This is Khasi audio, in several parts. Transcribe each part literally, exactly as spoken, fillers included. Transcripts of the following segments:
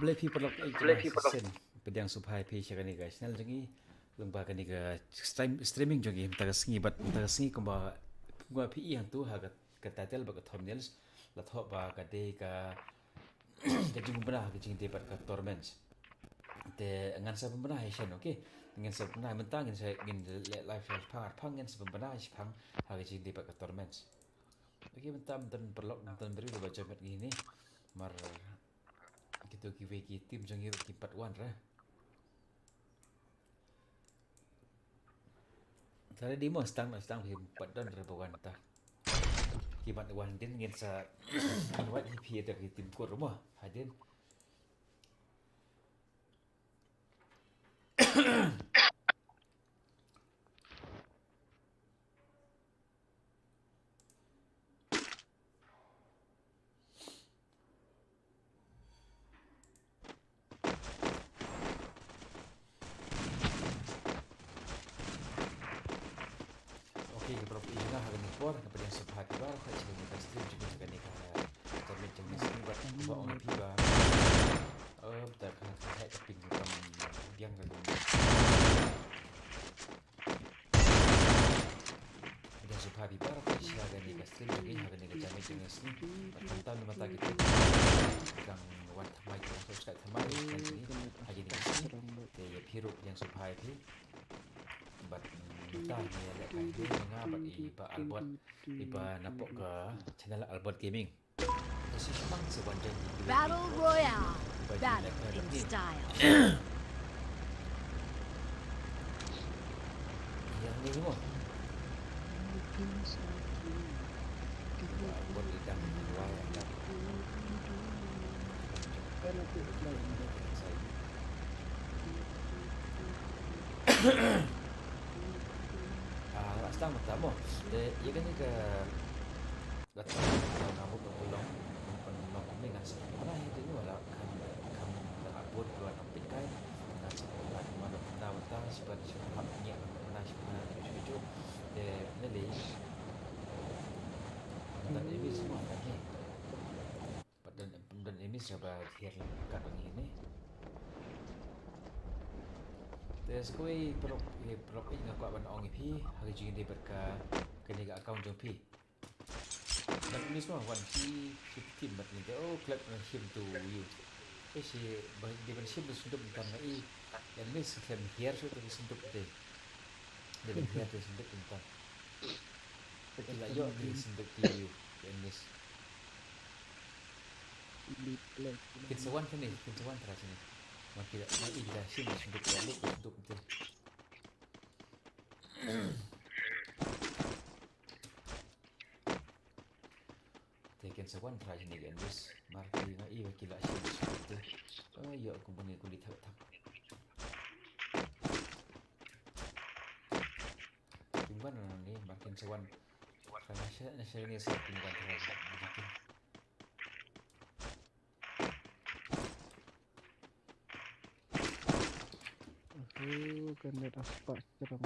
Khublei phi paralok, eh, khublei phi paralok. Shisien pdiang sngewbha ïa phi sha kane ka channel jong ngi. Lyngba kane ka stream, streaming jong ngi mynta ka sngi bad mynta ka sngi kumba, kumba phi ïohi hangto ha ka, ka title bad ka thumbnails. La thoh ba ka dei ka, ka jingpynbna, ka jingïadei bad ka tournament. Te ngan sa pynbna hi shen, okay? Ngan sa pynbna mynta, ngin sa, ngin leh live shaphang, shaphang, ngin sa pynbna shaphang ha ka jingïadei bad ka tournament. Okay, mynta mynta paralok, mynta briew ba jam bad ngi ne. Mar kito kiwei ki team jong ngi ruh kim pat wan re. Tara dei mo, stang, stang kim pat don re ba wan ta. Kim pat wan, hadien ngin sa invite hi phi da ki team ko mo. Hadien. Okay, ki paralok, ïa nga ha kane ka por nga pdiang sngewbha ïa phi baroh sha kane ka stream jong ngi ha kane ka, ka miet jong ngi, sngewbha ong ïa phi ba, eh, bad ka, ka, ka ping kam biang ka dum. Pdiang sngewbha ïa phi baroh sha kane ka stream jong ngi ha kane ka janmiet jong ngi. Bad kumta mynta kita dang wan thymmai, kita subscribe thymmai ha kane ka stream. Te ïa phi ruh pdiang sngewbha ïa phi. Bad mynta ngi ïalehkai hi ma nga bad i Bah Albert, i ba napoh ka channel Albert Gaming. Battle Royale. Battle in style. Ah, nga stang mynta mo. Te ïa kane ka, ka tang ka, ka mut ka long, ka long kumne, ngan sa pynbna hi te, wala kham, kham da la bud, wala kham pynkai. Ngan sa pynbna kumno da pynbna mynta, shu ban, shu ban hap ngi pynbna, shu pynbna shu shu. Te ne lei. Ngan da enemies mo, ngan ne. Pat don, don enemies ba hiar lang kat ba ngi ne. Te sa kawei paralok, eh, paralok, eh, nga kwah ban ong ïa phi ha ka jingïadei bad ka, kane ka account jong phi. Don enemies mo wan hi, hi team bad ngi te, oh, klet na shim to ïu. Eh, shi ba dei ban shim to syndup mynta nga i. Enemies khlem hiar shuh to syndup te. Dei ban hiar to syndup mynta. Ki la ïoh ki syndup ki ïu, ki enemies. Kin sa wan kane, kin sa wan trai sini. Ma ki la, ma i la shim syndup, la lut syndup te. Te kin sa wan trai sini ki enemies. Mar ki nga i ba ki la shim syndup te. Ïoh kum bani kuli thak thak. Kin wan na ni, mar kin sa wan. Sa na sa, na sa ni sa kin wan trai. Uhu, kan net aspa cerang.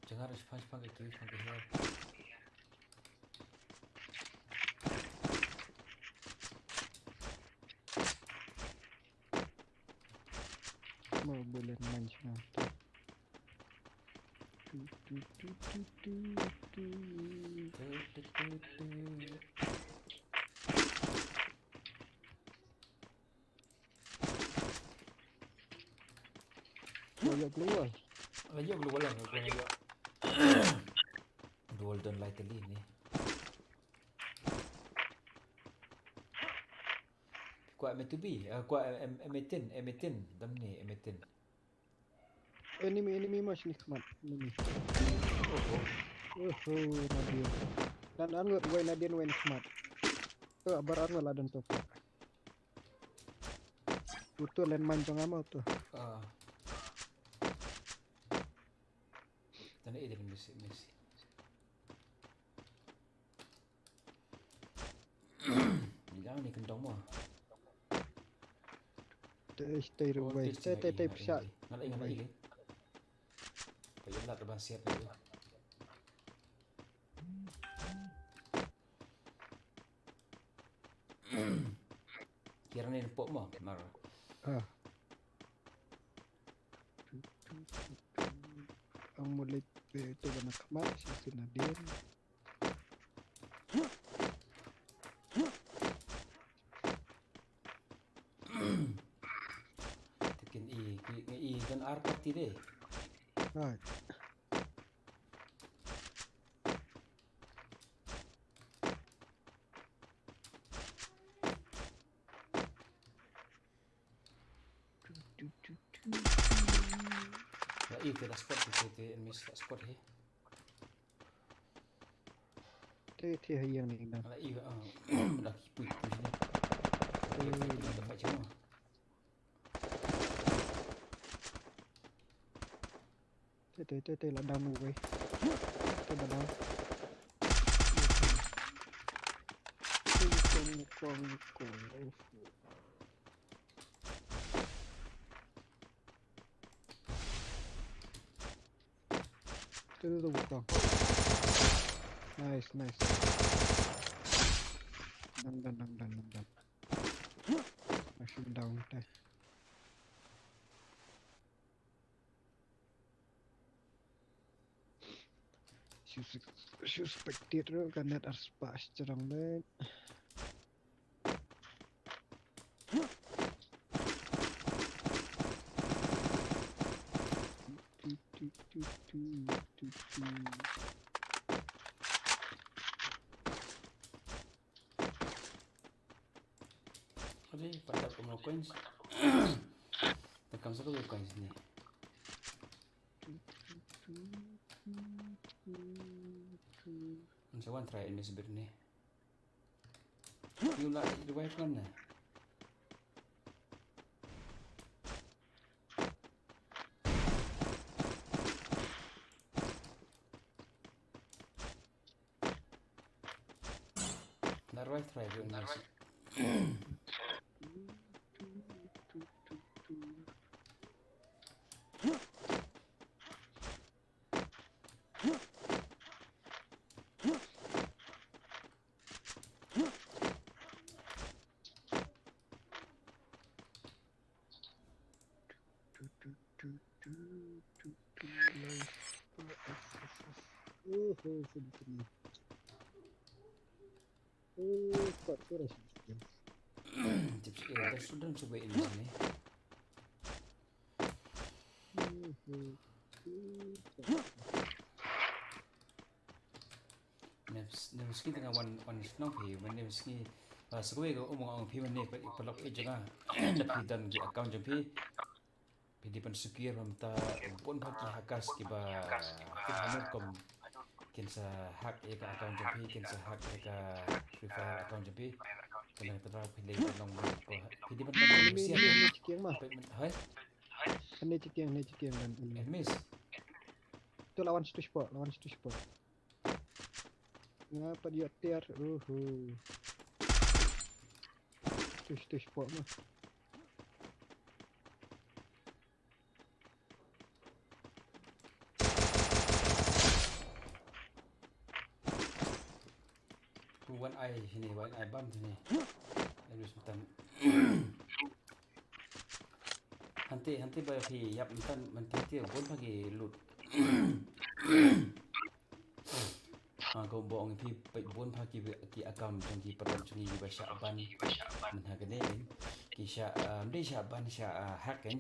Jangan ada sepang-sepang ke kiri, sepang ke hiar. Mau bulan main semata. Tu, tu, tu, tu, tu, tu. Tu, tu, tu, tu. Ïa keluar. Ïa keluar lah, keluar ïa. Dual don lai teli ni. Kwah M two B, eh, kwah M, M eighteen, M eighteen, dam ni M eighteen. Enemy, enemy mas ni khmat, enemy. Oho. Oho, Nadien. Dan angot wei Nadien wei ni khmat. Tu abar angot ladan tu. Utu len man jong ama utu. Ah. Tane ide misi, misi. Ni dang ni kentong mo. Tei, tei rubai. Tei, tei, tei pisa. Ngalai, ngalai. Payelat ban siat ni. Kira ni pok mo mar. Ah. Ang mulit pe tu bana khamat si sinadin. Tekin i ki i don ar parti de. Right. La i te la spot te te en mis la spot he. Te te ha yang ni na. La i ah la ki pui pui ni. Te te la fa chama. Te te te te la down uwei. Te la down. Te kong kong kong. Te te te kong. Nice, nice. Dang dang dang dang dang dang. Machine down te. Sus-, suspected ruh ka net ar spah shrong de. Tu, tu, tu, tu, tu, tu. Ade, pat dap kumno coins. Te kam sa kawei coins ni. Ngan sa wan try ini sebit ni. Yu la revive kan na. Na right, right, right. Tu, tu, tu, tu, tu, tu, live. Oh, oh, sini, sini. Oh, kuat tu dah sini. Tip, eh, dah sudah cuba ini sini. Oh, oh, oh. Nep-, nep sngi tang wan, wan shnong phi, wan nep sngi. Ah, sa kawei ka um ong phi wan ne, pa, paralok eh jong nga. Na phi don ki account jong phi. Phi dei ban secure mynta bun bha ki hackers kiba, ki hacker kum kin sa hack ïa ka account jong phi, kin sa hack ïa ka Free Fire account jong phi. Kane ka daw phi dei ban long ko, phi dei ban long. Enemy, enemy, enemy, chikieng ma. Hai? Hangne chikieng, hangne chikieng dan enemy. Enemies. Tu lawan situ spot, lawan situ spot. Nga pat ïoh tiar, uhu. Tush, tush, pok mah. Ku wan ai sini, wan ai bam sini. Ai dus matan. Hangtei, hangtei ba phi ïap mynta, mynta te bun bha ki loot. Ha, kumba ong phi, peit bun bha ki, ki account jong ki paralok jong ngi kiba shah ban. Mynta kane ki shah, ah, ym dei shah ban, shah, ah, hack kan.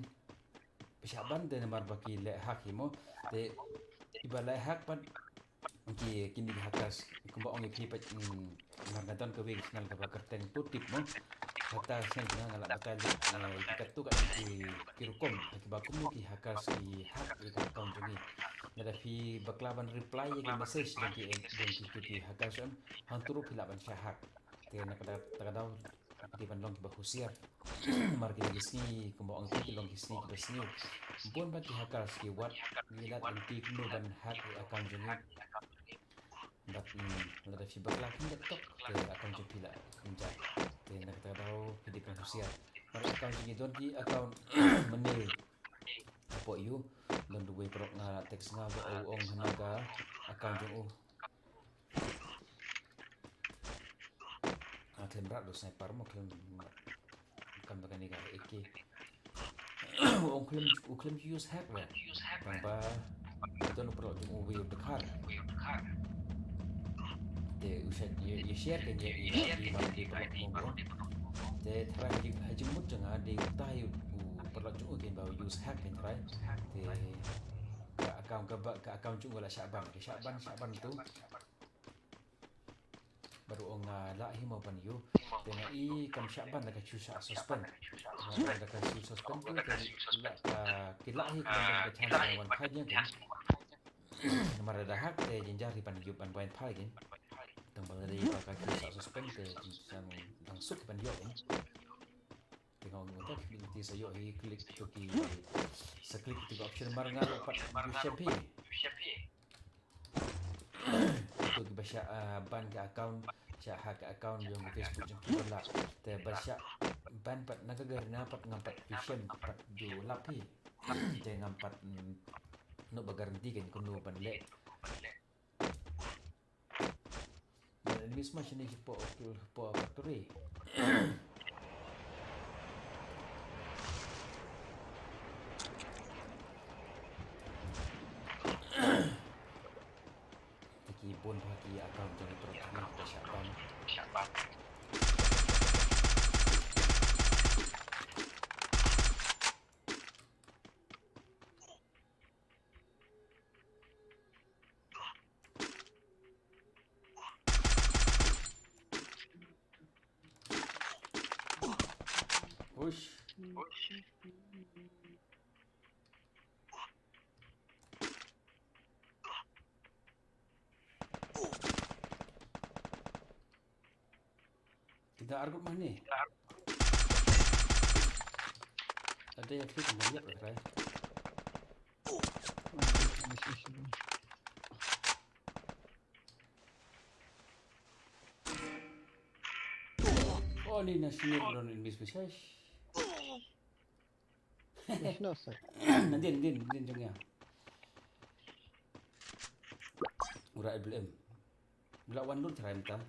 Shah ban te namar ba ki leh hack hi mo. Te kiba leh hack pat ki, kine ki hackers, kumba ong ïa phi pat, mm, namar nga don kawei ka channel kaba kyrteng Tip mo. Kata ka channel nga la batai lut, eh, ïa ki katto katne ki, ki rukom, ha kiba kumno ki hackers ki hack ïa ka account jong ngi. Lada phi bakla ban reply ïa ki message jong ki, jong ki, ki, ki hackers, em, hangto ruh phi lah ban shah hack. Te na kata, kata ka daw, phi dei ban long kiba husiar. Namar kine ki sngi, kumba ong phi, ki long ki sngi kiba sniew. Bun bha ki hackers ki wad, ngi lad lynti kumno ban hack ïa account jong ngi. Bad, mm, lada phi bakla khyndai tok, te account jong phi la jai. Te na kata ka daw phi dei ban husiar. Namar account jong ngi don ki account mynne hapoh ïu, don uwei paralok nga text nga ba u ong hana ka account jong u. Ah, khlem rat, u sniper mo khlem rat. Kam ba kane ka A K. U khlem, u khlem use hack re. Tang ba don u paralok jong u uwei u dkhar. Te u share, ïa, ïa share kein ïa i, i, i, i paralok jong u. Te tharai ha jingmut jong nga dei utai u paralok jong u kein ba u use hack kein tharai. Te ka account kaba, ka account jong u la shah ban, ka shah ban, shah ban tu. Bad u ong nga lah hi mo ban ïoh. Te nga i kam shah ban la ka shu shah suspend. Nga ong la ka shu suspend tu te la ka, ki lah hi ka ban don ka chance ban wan phai ïa kein. Namar da hack te jynjar hi ban ïoh ban wan phai kein. Tang ba la dei ba ka shu shah suspend te jynjar dang suk ban ïoh kein. Te nga ong uta ki, te sa ïoh hi click tu ki, sa click tu ki option mar nga la pat ju shem hi. Tu ki ba shah, ah, ban ka account, shah hack ka account jong Facebook jong ki ba la. Te ba shah ban pat na ka garina pat ngam pat ju shem pat ju lap hi. Te ngam pat, mm, no ba guarantee kein kumno ban leh. Ban miss ma shini ki po, po factory. Te ki bun bha ki account jong ki paralok jong nga ki ba shah ban. Push. Kita argut mah ni. Ada yang klik melihat lah, Rai. Oh, ni na sini belum ini spesial. Nadin, nadin, nadin jong ya. Ura iblem. Bila wan lut trai mta.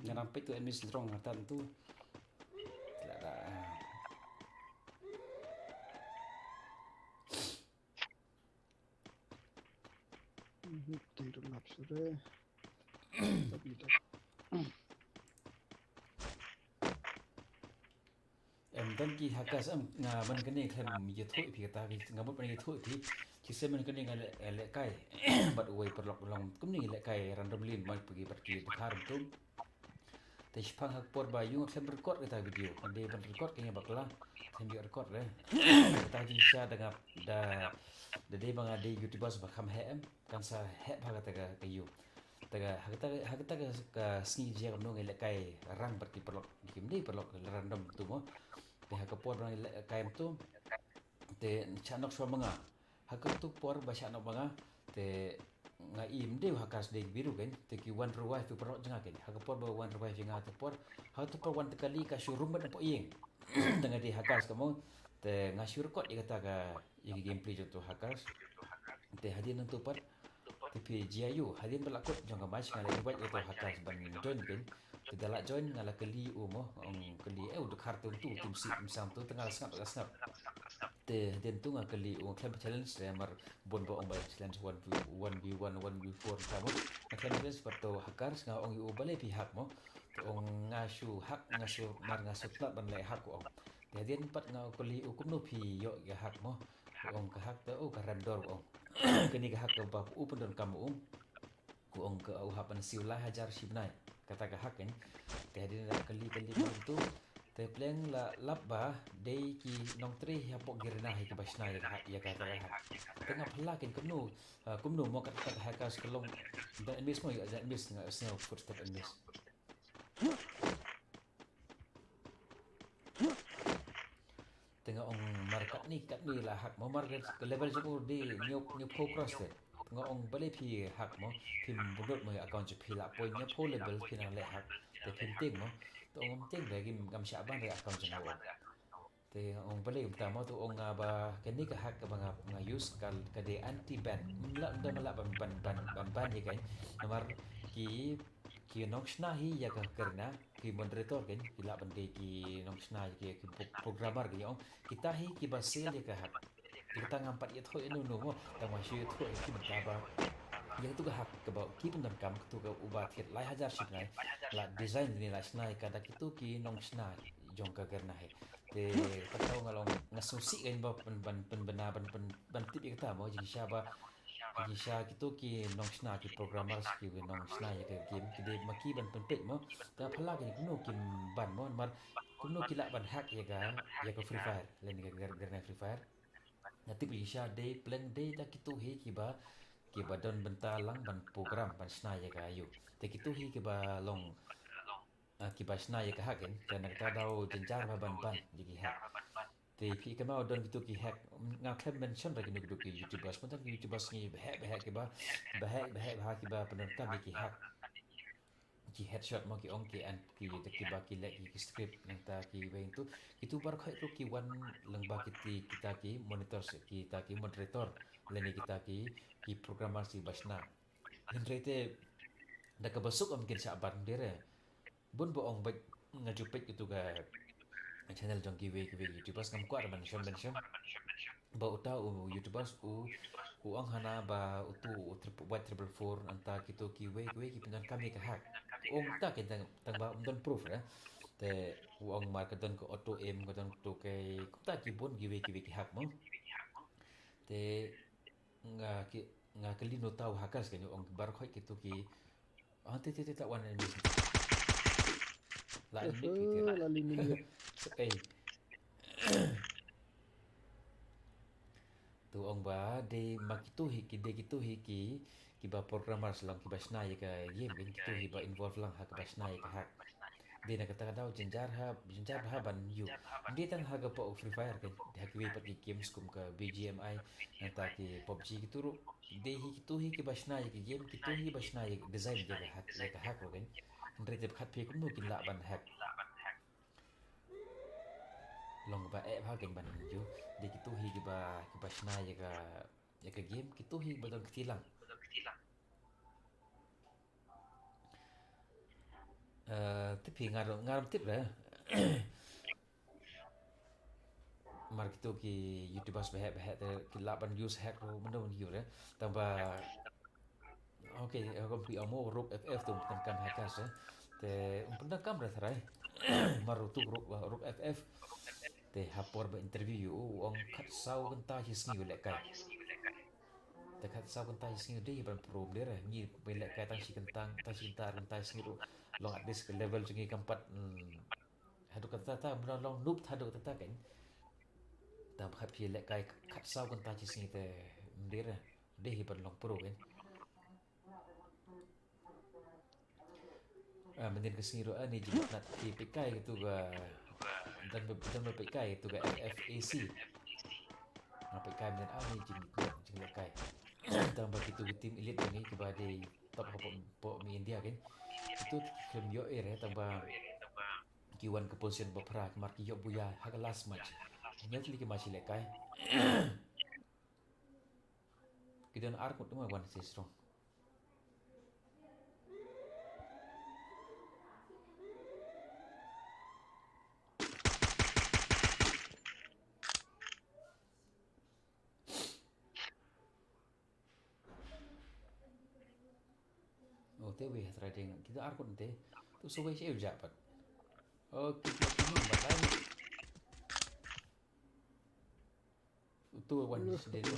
Ngan ampe tu enemies strong ngatan tu. Tidak ada. Mhm, tidak lap sudah. Tapi dah. Em, tang ki hackers em, nga ban kane khlem ïathuh phi kata, nga mut ban ïathuh phi. Ki sem ban kane nga leh, eh, lehkai. Bad uwei paralok long kumne lehkai randomly, ma phi bad ki dkhar tum. Te shipang ha ka por ba ïoh khlem record kata video. Nga dei ban record kane bakla. Khlem ïoh record re. Kata jingshisha da nga da, da dei ba nga dei YouTubers ba kham heh em. Kan sa heh bha kata ka, ka ïoh. Te ka, ha kata, ha kata ka, ka sngi jia kumno ngi lehkai rang bad ki paralok, kim dei paralok, random tu mo. Te ha ka por ba ngi lehkai tu. Te shah nok shuwa ma nga. Ha katu por ba shah nok ma nga, te nga im dei hackers dei biru kein, te ki wan revive tu paralok jong nga kein. Ha ka por ba wan revive jong nga tu por, ha katu por wan te kali ka shu rum bad na po ïing. Te nga dei hackers ka mo, te nga shu record ïa kata ka, ïa ki gameplay jong tu hackers. Te hadien nangtu pat, te phi jia ïoh, hadien ba la kut jong ka match nga la invite ïa tu hackers ban join kein. Te da la join nga la kylli u mo, ong kylli, eh, u dkhar tu tu, tim sih, tim sam tu, te nga la sngap, la sngap. Te hadien tu nga kylli u, khlem challenge re mar bun ba ong ba challenge one v one, one v four ta mo. Nga khlem challenge pat tu hackers, nga ong ïa u balei phi hack mo. Te ong nga shu hack, nga shu mar nga shu tnat ban leh hack u ong. Te hadien pat nga kylli u kumno phi ïoh ïa hack mo. Ong ka hack te u ka rem dor ong. Kane ka hack kaba u pyndonkam ong. Ko ong ka u hap ban siew lai hajar shi bnai. Kata ka hack kein. Te hadien la kylli kylli kumtu. Te pleng la lap ba dei ki nongtrei hapoh Girona hi kiba shna ïa ka hack, ïa kata ka hack. Te nga phylla kein kumno, ah, kumno mo kata ka hackers ka long. Da enemies mo, da enemies nga sngew footstep enemies. Te nga ong mar katni, katni la hack mo, mar ka level jong u dei hynñiew, hynñiewphew cross te. Te nga ong balei phi hack mo, phim bynnud mo ïa account jong phi la poi hynñiewphew level phi nang leh hack. Te phim tieng mo. Te ong ym tieng re, ngam shah ban re account jong nga. Te ong balei kumta mo, te ong nga ba kane ka hack kaba nga, nga use ka, ka dei anti ban. Ym lah, ym da lah ban, ban, ban, ban ban ïa ka. Namar ki Ki nongshna hi ïa ka Garena, ki moderator kein, ki lah ban dei ki nongshna, ki, ki pro-, programmer kein ong. Kita hi kiba sell ïa ka hack. Kita ngam pat ïathuh ïa no no mo, tang ma shu ïathuh ïa ki mynta ba ïa katu ka hack kaba ki pyndonkam, katu ka uba thied lai hajar shibnai, la design ne la shna ïa ka da kitu ki nongshna jong ka Garena hi. Te kata nga long nga sngewsih kein ba ban, ban, ban, ban, ban, ban, ban tip ïa kata mo, jingshisha ba Jingshisha kitu ki nongshna, ki programmers, ki nongshna ïa ka game, ki dei ma ki ban pynpeit mo. Te pha la kein kumno kim ban mo, namar kumno ki lah ban hack ïa ka, ïa ka Free Fire, lane ka Gar-, Garena Free Fire. Nga tip jingshisha dei pleng dei da kitu hi kiba, kiba don bynta lang ban program, ban shna ïa ka ïa u. Te kitu hi kiba long, ah, kiba shna ïa ka hack kein, te na kata daw jynjar bha ban ban ïa ki hack. Te phi kynmaw don kitu ki hack, nga khlem mention ra kino kino ki YouTubers, mynta ki YouTubers ngi baheh baheh kiba, baheh baheh bha kiba pyndonkam ïa ki hack, ki headshot mo ki ong ki an ki, te kiba ki leh ki, ki script nangta kiwei tu, kitu baroh hi ruh ki wan lyngba kiti kita ki monitors, kita ki moderator, lane kita ki, ki programmers kiba shna. Hynrei te da kaba suk ym kin shah ban dei re. Bun ba ong bad nga ju peit kitu ka channel jong kiwei kiwei YouTubers, ngam kwah ban shon ban shon. Ba uta u YouTubers u, u ong hana ba utu u triple, White triple four, nangta kitu kiwei kiwei ki pyndonkam ïa ka hack. U ong ta kein tang, tang ba um don proof re. Te u ong mar ka don ka auto aim, ka don kitu ki, kumta ki bun kiwei kiwei ki hack mo. Te nga ki, nga kylli no uta u hackers kein, u ong baroh hi kitu ki Ah, te, te, te, ta wan enemy. La enemy, te, te, la. La enemy. So, eh. Tu ong ba dei ma kitu hi ki, dei kitu hi ki, kiba programmers long kiba shna ïa ka game, kein kitu hi ba involve lang ha kaba shna ïa ka hack. Dei na kata ka daw jynjar ha, jynjar bha ban ïoh. Dei tang ha ka pok Free Fire kein, dei ha kiwei pat ki games kum ka B G M I, nangta ki PUBG kitu ruh. Dei hi kitu hi kiba shna ïa ka game, kitu hi ba shna ïa ka design ïa ka hack, ïa ka hack ruh kein. Hynrei te khat phi kumno kin lah ban hack. Long ba eh bha kein ban ïoh. Dei kitu hi kiba, kiba shna ïa ka, ïa ka game, kitu hi ba don kti lang. Eh, te phi ngar, ngar tip re. Mar kitu ki YouTubers baheh baheh te ki lah ban use hack ruh, mynta ban use re. Tang ba, okay, eh, kum ki ong mo Rook F F tu pyndonkam hackers, eh. Te um pyndonkam re tharai. Mar ruh tu Rook, Rook F F. Te ha por ba interview ïa u, u ong khatsaw kynta shi sngi u lehkai. Te khatsaw kynta shi sngi u dei ban pro, ym dei re. Ngi ba lehkai tang shi kynta, tang shi kynta, kynta shi sngi ruh. Long at least ka level jong ngi kam pat, hmm, haduh katta katta, mano long noob haduh katta katta kein. Tang ba khat phi lehkai khatsaw kynta shi sngi te ym dei re. Dei hi ban long pro kein. Ah, mynnin ka sngi ruh, ah, ne jingmut ki peit kai katu ka, don ba, don ba peit kai katu ka F F A C. Nga peit kai mynnin, ah, ne jingmut, jinglehkai. Tang ba kitu ki team elite jong ngi kiba dei top hapoh, hapoh mi India kein. Kitu ki khlem ïoh ei re, tang ba ki wan ka position ba phra, mar ki ïoh buya ha ka last match. Ngi tylli ki match lehkai. Ki don ar ngut, ma wan sa strong. Oh, te wei ha trai ding. Kita ar ngut te. Tu sa wei sha u jah pat. Oh, kita kini batai. Utu wan sdei tu.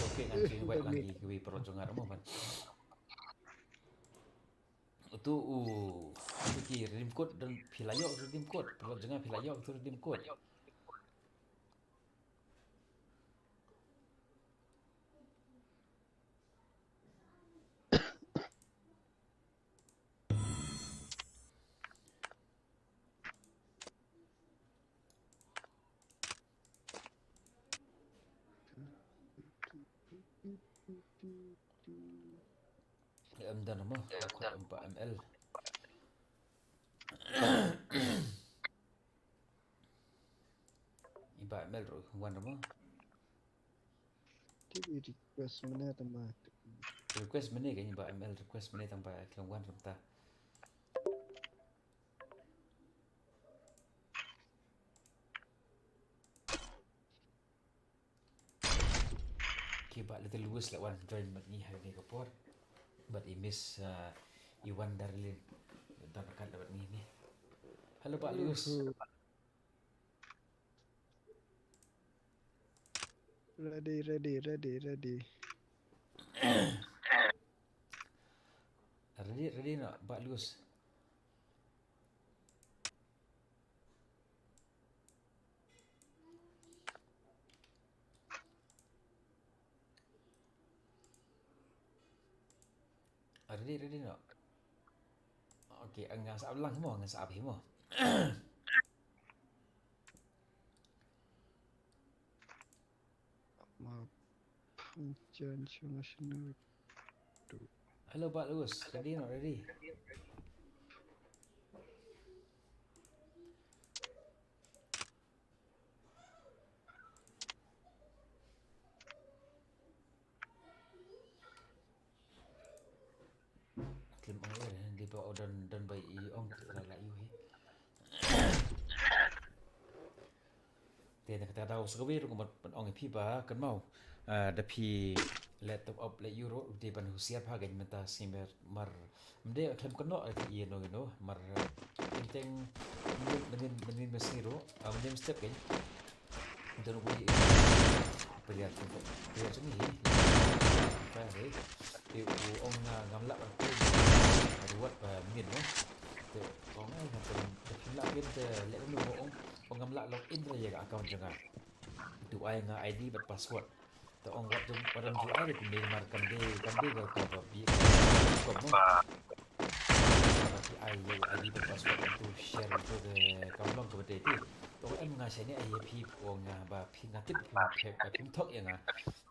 Okay, ngan invite lang ïa kiwei paralok jong nga ruh mo ban. Utu u, utu ki redeem code don, phi la ïoh redeem code, paralok jong nga, phi la ïoh utu redeem code. Ym don mo, ym don mo. Ba M L. I Ba M L ruh wan mo. Te i request mynne tang ba. Request mynne ka i Ba M L request mynne tang ba khlem wan rem ta. Ki Bah Little Lewis la wan join bad ngi ha kane ka por. Bad i Miss, uh, Iwan Darlin. Don kat bad ngi ni. Hello Bah Lewis. Ready, ready, ready, ready. Ready, ready noh, Bah Lewis. Ready, ready noh. Okay, nga sa ap lang mo, nga sa ap hi mo. Ma phan chen shong shong tu. Hello, Bah Lewis. Ready, not ready? Klim ong eh, di ba o don, don ba i ong la la yu hi. Te na kata daw sa kawei ruh ban ong ïa phi ba kynmaw. Ah, da phi leh top up leh euro, dei ban husiar bha kein mynta sngi mar, mar, ym dei khlem kynnoh ïa no ïa no, mar, eh, teng teng mynnin mynnin mynnin sngi ruh, ah, mynnin step kein. Don uwei, eh, player, player jong ngi hi. Player hi. Te u ong, ah, ngam lah ban pyn reward ba mynnin mo. Te ong ai ngam pyn, da phim lah pyn te leh kumno mo ong, ong ngam lah log in ïa ka account jong nga. To ai nga I D bad password. To ong wat jong, wat jong ju ai de kumne mar kam dei, kam dei ka, ka ba bi ka ko mo. Ba ki ai ïa I D bad password to share to de kam long ka ba dei ti. To em nga shane ai ïa phi ong nga ba phi nga tip phi phi ba phim thok ïa nga.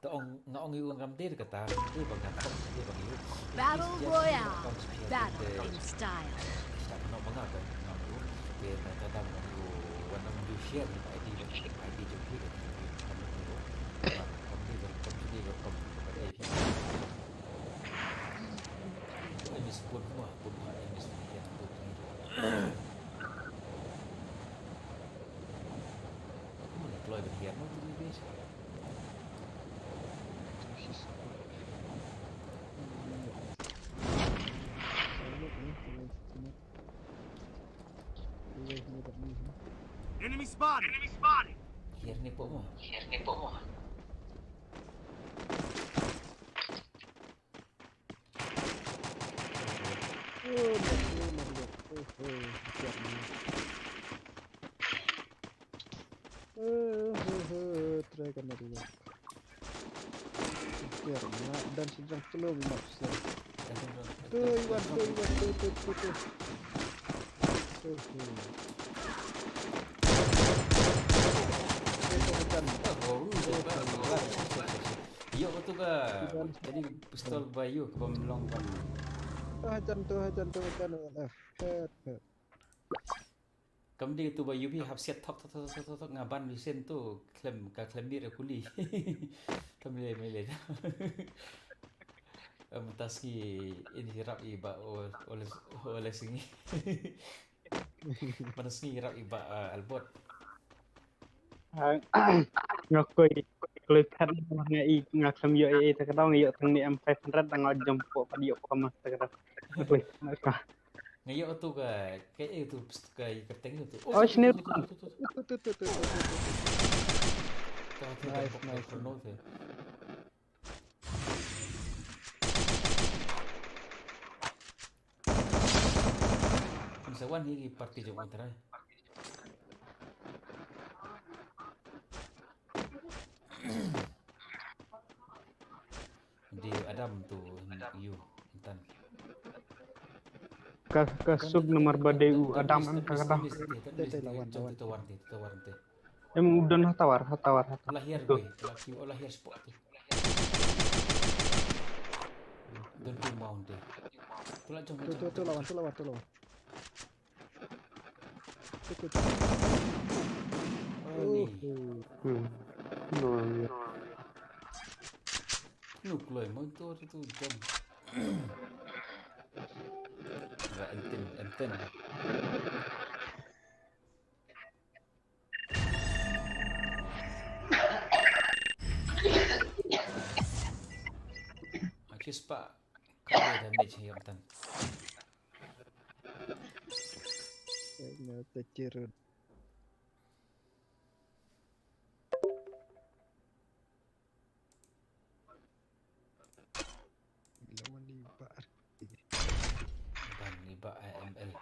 To ong nga ong ïa u ngam dei kata, dei ba nga thok, dei ba ngi. Battle Royale. Battle in style. Sa no ba nga ka ngam ru. Ke ta ta dang ru wan ong ju share I D bad I D jong phi. Enemy spotted! Enemy spotted! Hiar ni pok mo. Hiar ni pok mo. Oh, no, no, no, no. Oh, oh, hiar ni. Eh, eh, eh, try kan na dulu. Biar na dan sejang telur nak siap. Tu Iwan, tu Iwan, tu, tu, tu, tu. Tu, tu. Tu, tu, tu. Yo, tu ka. Jadi pistol ba yo ka bam long ban. Tu hajan, tu hajan, tu hajan. Eh, eh, eh. Kam dei tu ba U P hap siat thok thok thok thok thok nga ban bisen tu khlem ka khlem mir kuli. Kam dei mele. Em tas ki ini rap i ba o o le o le singi. Mana singi rap i ba, ah, Albot. Ah, nga koi kloi phat nga i nga khlem ïoh ei ei ta ka dong ïoh tang ni M five hundred dang nga jump ko pat ïoh ko mas ta ka dong. Kloi ka. Nga ïoh tu ka, ka, eh, tu, ka, ka teng tu. Oh, sini. Tu, tu, tu, tu, tu. Nice, nice. Sa wan hi ki party jong u trai. Di Adam tu yu intan. Ka, ka sub nomor ba dei u Adam em ka Adam. Te, te, lawan, lawan. Te, te, te, te. Em u don ha tower, ha tower, ha tower. Lahir tu. Gue, lahir, oh, lahir spot tu. Don't do mount eh. Tu la jong, tu, tu, tu lawan, tu lawan, tu lawan. Tu, tu, tu. Ani. Oh. Hmm. No, yeah. Nu kloi mo tu, tu, tu jom. Ra entin, entin. Aki spah ka damage hi ym tan. Ina ta kirut. Lawan ni ba. Ban ni ba A M L.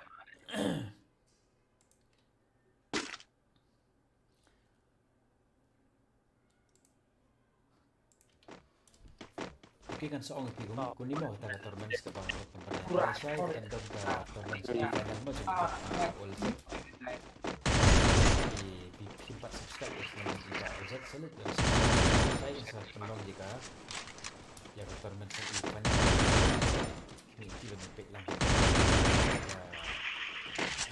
Okay, kan sa ong ïa phi kum, kuni mo kata ka tournament kaba ngi pynbna. Shai kan don ka tournament semi final mo jong ka, ah, All Z. Phi, phi, phi pat subscribe ïa ka channel jong ka All Z, sa leit subscribe. Shai sa pynlong ïa ka, ïa ka tournament semi final. Kine ki ban peit lang.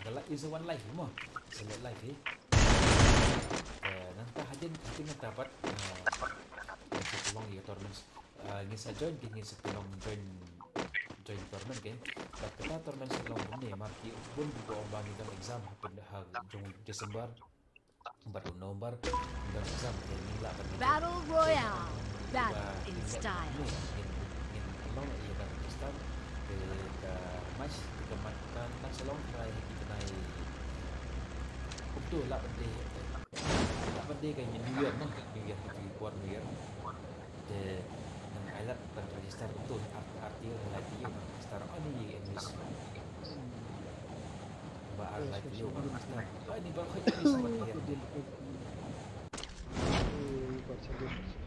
Ka live is one live mo. Select live eh. Eh, nangta hadien, hadien nangta pat, eh, ngin sa pynlong ïa ka tournament. Eh, ngin sa join, ngin sa pynlong join, join tournament kan. Bad kata tournament sa long kumne, mar ki bun ki ba ong ba ngi don exam ha pyn, ha jong December. Bad u November don exam, te ngin lah ban, Battle Royale, battle in style. Ngin, ngin, ngin long ïa ka register te ka match, te ka match kan, kan sa long try ha ki bnai. Kumto lah ban dei, lah ban dei ka New Year noh, New Year, ha ki por New Year. Te nang ai lad ban register kumto, ar, ar taïew, lai taïew ban register. Ani English. Ba ar lai taïew ban register. Ani ba khoi English ban register.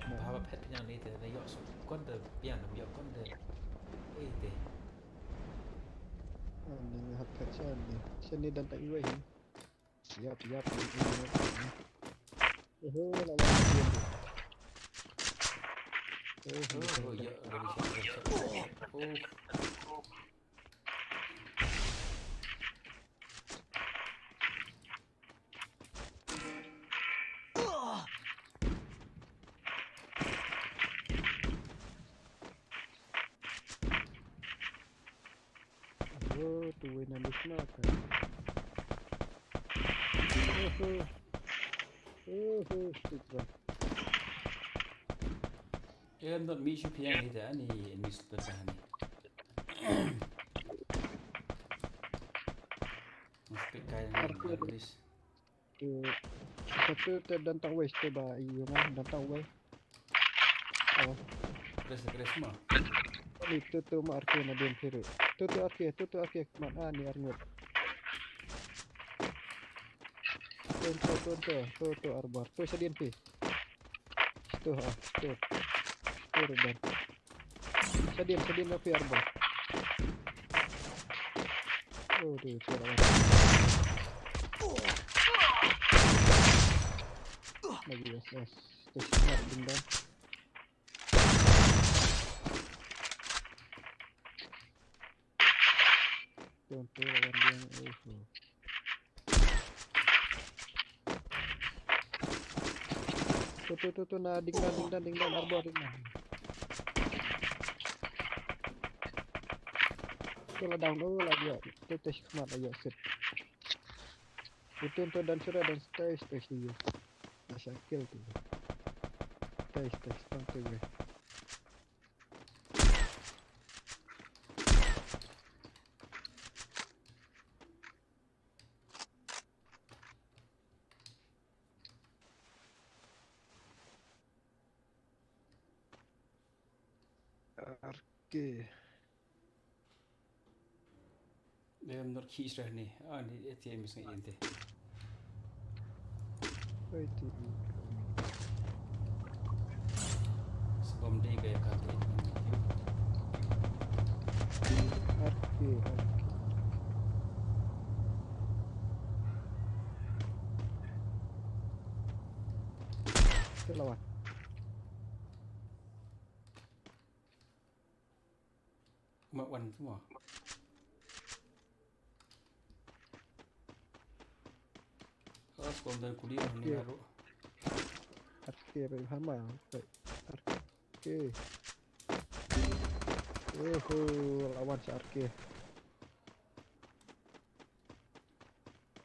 Ba haba phet pynïang ni te na ïoh kon te pynïang, na ïoh kon te. Ei te. Ani hap phet sha ni. Sha ni dan ta iwei hi. Yap, yap, yap, yap. Oho, lawan dia tu. Oho, oh, ya, dari siapa? Oh. Oh, tu wei na list na ka. Oh, oh. Oh, oh, tu kan. Em, not mi shu pynïang ni da, ni, ni shu pynïang ni. Must be kai ni, please. Te, te, te, te, don tang wei, te ba, ïa nga, don tang wei. Oh. Press, press ma. Ni, tu, tu, ma, arke, na dien phi ruh. Tu, tu, arke, tu, tu, arke, ma, ah, ni, arngut. Tu, tu, tu, tu, tu, tu, arbor. Tu, sha dien phi. Tu, ah, tu. Tu, ruban. Sha dien, sha dien, na phi arbor. Oh, tu, tu, ruban. Lagi, yes, yes. Tu, sha dien, ding, dong. Tonto lawan dia, oh, oh. Tu, tu, tu, tu, na, ding dan, ding dan, ding dan, arbor, ding dan. Tu la down, oh, la ïoh. Tu, tu, shikmat la ïoh, sit. Tu, tu, tu, dan sura, dan stage, stage tu. Na shakil tu. Stage, stage, tang tu, eh. Arke. Em, not ki Israel ni. Ah, ni, eh, ti, eh, mis ngai inte. Ai ti. Sebab dia gaya kata. Arke, arke. Kita lawan. Ma wan tu ma. Oh, skom dan kuli ma ni. Ye. Baru. Ar K, peit hama. Peit. Ar K. Oho, lawan sa ar K.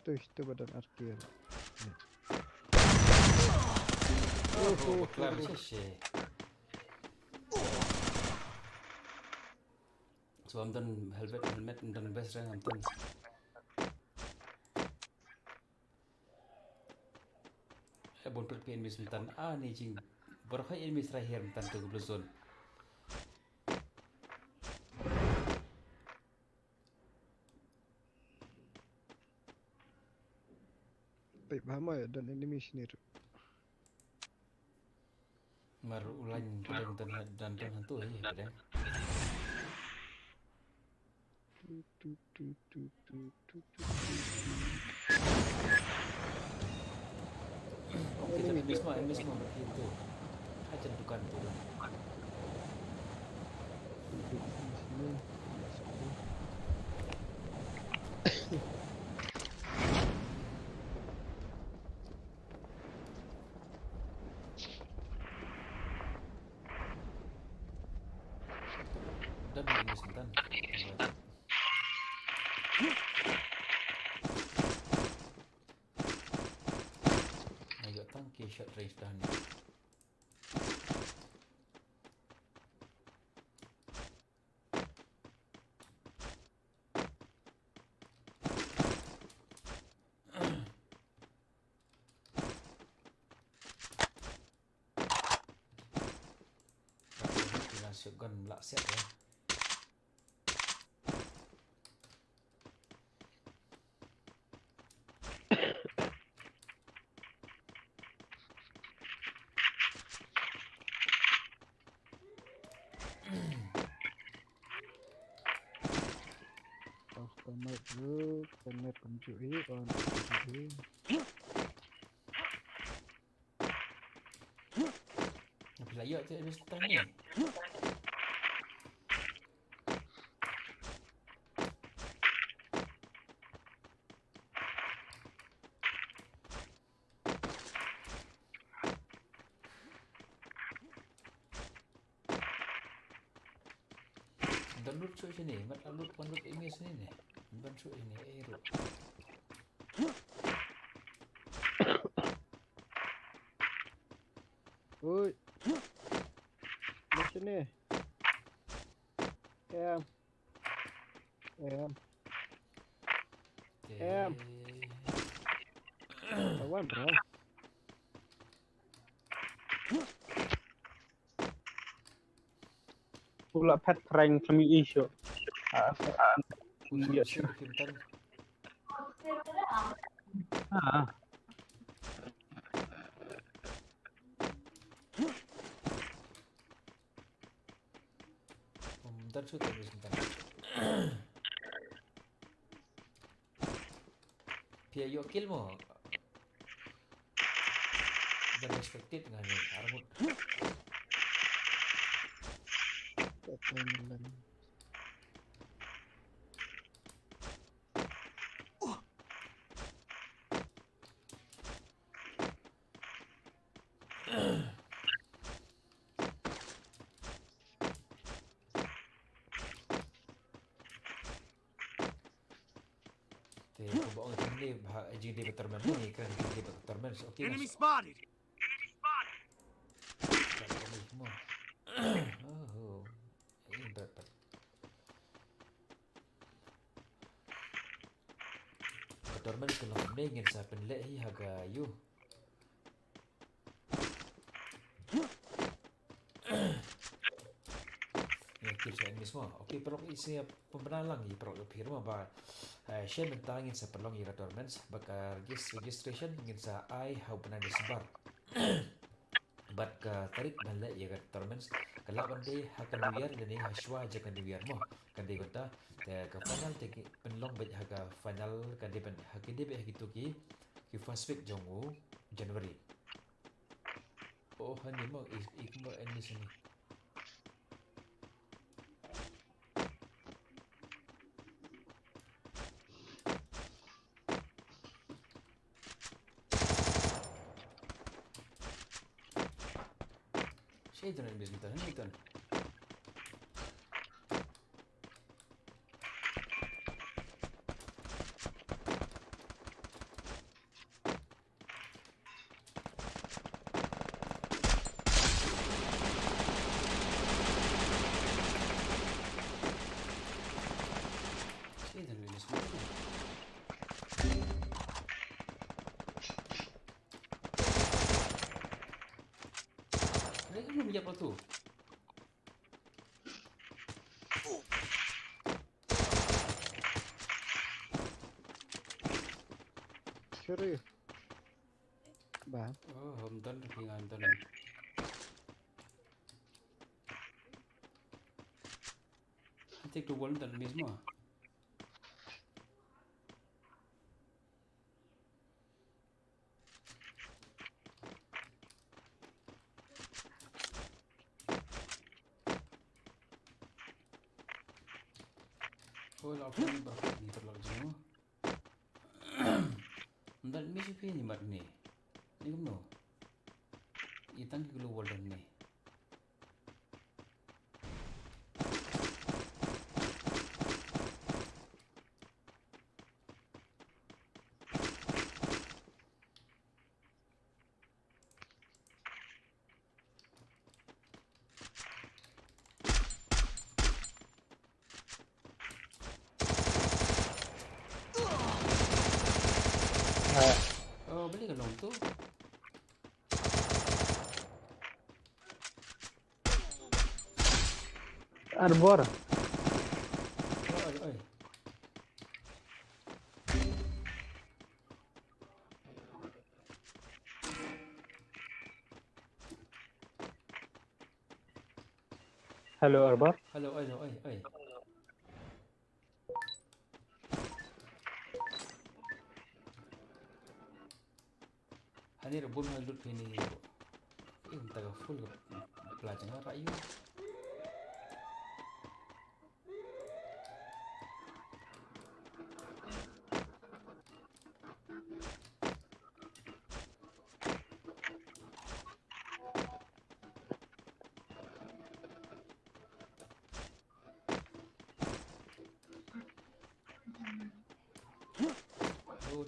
Tuh, tu badan ar K. Oho, oh, bakla, oh, shisha. So, ym don helmet, helmet, ym don vest re, ym don. Eh, bun pyrkhat enemies mynta. Ah, ni jing. Baroh hi enemies right here mynta tu ka blue zone. Peit ba ma don enemies ni tu. Mar u lain pdeng, don, don, don hantu hi pdeng. Tu, tu, tu. Kita mismo, el mismo begitu. Aja bukan tu. Dah bikin sebentar. Ayo tang ki short range dah ni. Ila shotgun lah siap ya. Oh, komet tu, komet pynjui, oh, pynjui. Phi la ïoh te, habis time ni. Download shuh shane, mat download, download image ni ne. Ban shuh shane, eh, ruh. Oi. Mat shane. Em. Em. Em. Lawan, bro. Pula pet prank kami isu. Ah, ah, ah. Iya, sure. Ah. Ym don shuh te bes mynta. Phi ïoh kill mo? Don expected nga ni armut. Te ko ba ong jingdei ba, jingdei ba torment ni, ka jingdei ba torment. Okay, enemy spotted. Oh. Ka torment ka long kumne, ngin sa pynleh hi ha ka ïu. Ïa kill sa enemies mo. Okay, paralok, i sa pynbna lang ïa paralok ïa phi ruh mo ba, eh, shen mynta ngin sa pynlong ïa ka tournaments, ba ka regis-, registration ngin sa ai ha u bnai December. Bad ka tarik ban leh ïa ka tournaments ka lah ban dei ha ka New Year lane ha shuwa jong ka New Year mo. Kan dei kumta, te ka final te ki pynlong beit ha ka final, kan dei ban ha, kan dei beit ha kito ki, ki first week jong u January. Oh, hani mo, i, i kumba enemies ni. Ei, don enemies mynta, mynta. Ei, don enemies mynta. Mereka belum jump tu. Sorry. Ba. Oh, hom don, king an don. Antik tu bol don mismo. Oh, la option ni ba, ni terlalu jauh. Nda mi si pi ni mat ni. Ni kumno? Itang ki global dan ni. Oh, beli ka long tu. Arbor. Oi, oi. Hello, Arbor. Hello, oi, oi, oi. Hani ra bun ha lut pini. Ih, taga full ka pla janga ra yu.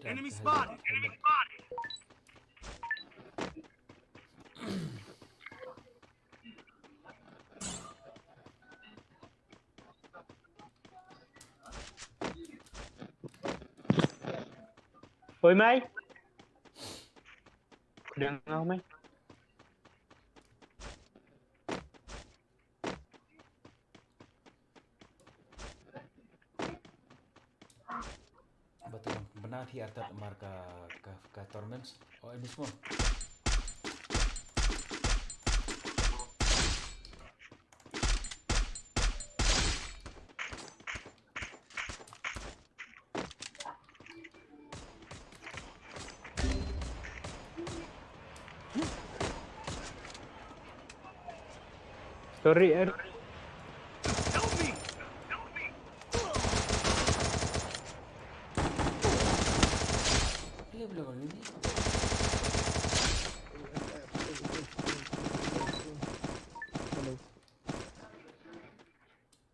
Enemy spotted! Enemy spotted! Oi, mai. Kudang ngau, mai. Batu bana thi atat mar ka, ka, ka torments. Oh, ini semua. Sorry, er.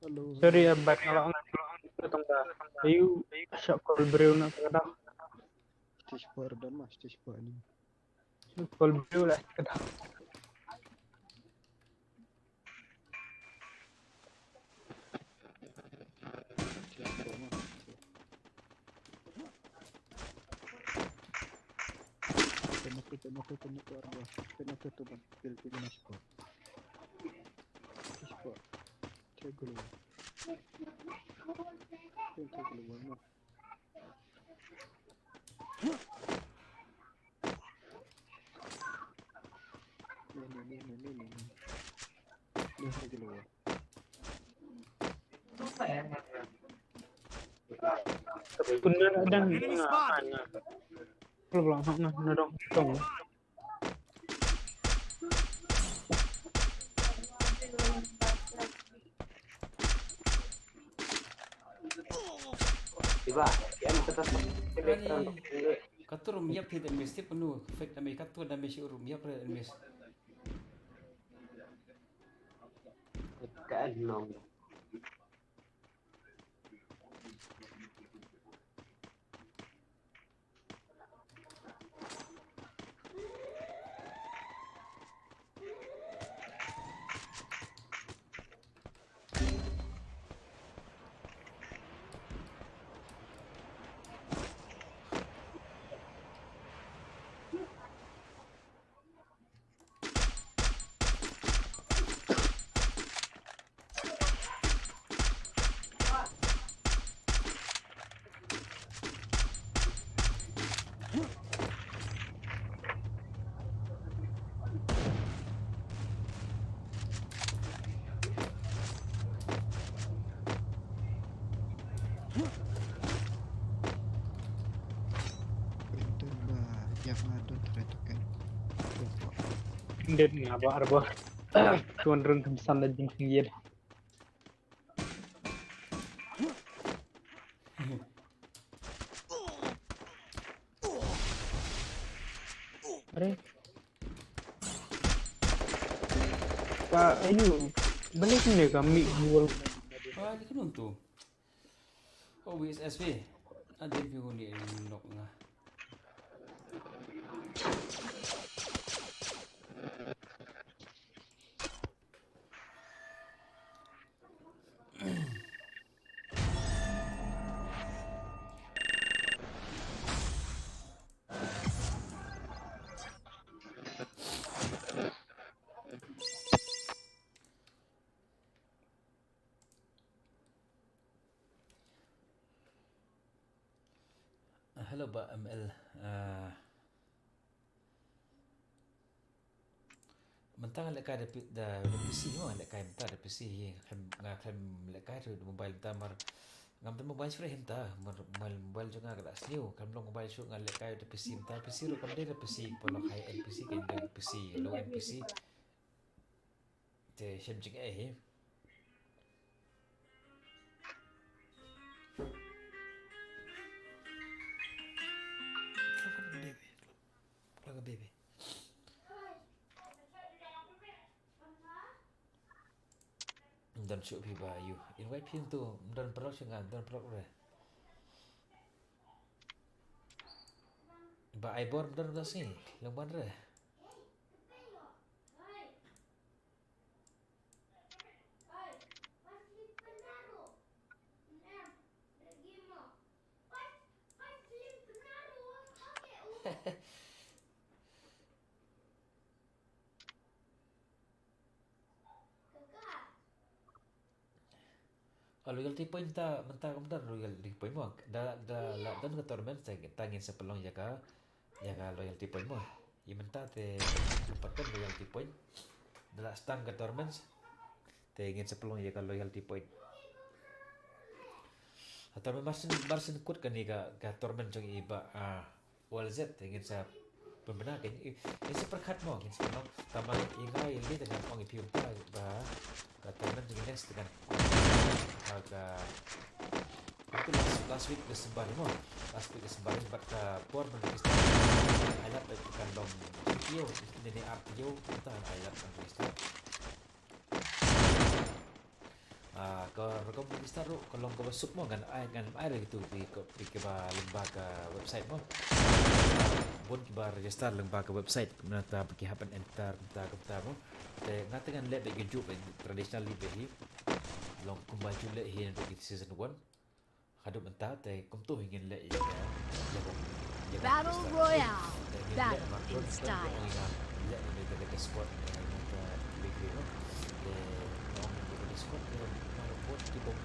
Hello. Sorry, eh, bad nga la ong ka tong ka. Ayu, shot call briew na ka dah. Stage four don ma, stage four ni. Shot call briew la ka dah. Kena tu, kena tu, kena tu, arwah. Kena tu, tu, bang. Pil, pil, kena spot. Spot. Take global. Take global, no. Ni, ni, ni, ni, ni, ni, ni. Ni, take global. Enemy spotted. Diba? Yan, kata sa. Ani, kato rum yap hi da miss, tip nu, fake da miss, kato da miss, rum yap da miss. Ka en long. Ynda nga ba arba. Tuan rung kam san da jing khyndiat. Are. Pa, ayu. Balik ni kami jual. Ah, dia kena tu. Oh, V S S P. Ada view ni, eh, nok nga. Ah, hello, Bah M L. Ah, mynta nga lehkai da pi-, da, da P C mo, nga lehkai mynta da P C hi, nga khlem, nga khlem lehkai da mobile mynta namar ngam don mobile shuh hi mynta, namar mobile, mobile jong nga ka la sniew, khlem long mobile shuh nga lehkai da P C mynta, P C ruh kam dei da P C, ka long high end P C, ka dei da P C, low end P C. Te shem jingeh hi. Plug a baby. Plug a baby. Ym don shuh phi ba ïoh. Invite phi tu, ym don paralok sha nga, ym don paralok re. Ba ai bor ym don da sngi, long ban re. Ah, loyalty point ta, mynta kam don loyalty point mo. Da, da la don ka tournament ta, ta ngin sa pynlong ïa ka, ïa ka loyalty point mo. Ïa mynta te pat don loyalty point. Da la start ka tournament te ngin sa pynlong ïa ka loyalty point. Ka tournament mar shen, mar shen kut kane ka, ka tournament jong i Bah, ah, Wal Z, te ngin sa pynbna, ngin, ngin sa pyrkhat mo, ngin sa pynlong. Tangba i nga ïa lei te ngan ong ïa phi mynta ba ka tournament jong ngi next te kan, ah, ka, ka last, last week December mo. Last week December bad ka por ban register. Ai lad te kan long shi taïew, ne ne ar taïew, mynta ai lad ban register. Ah, ka rukom register ruh ka long kaba suk mo, ngan ai, ngan ai ruh ïa kitu ki, ki, kiba lyngba ka website mo. Bun kiba register lyngba ka website, mynta ba ki hap ban enter kumta kumta mo. Te nga te ngan leh beit kajuh, traditionally beit hi. Long kumba ju leh hi naduh ki season one. Haduh mynta te kumtu hi ngin leh ïa ka, ïa ka, ïa ka Battle Royale. Te ngin leh, battle in style. Ïa ka, leh ïa ka, ïa ka squad, eh, ïa ka, ïa ka, ïa ka squad, eh, mar bun ki bym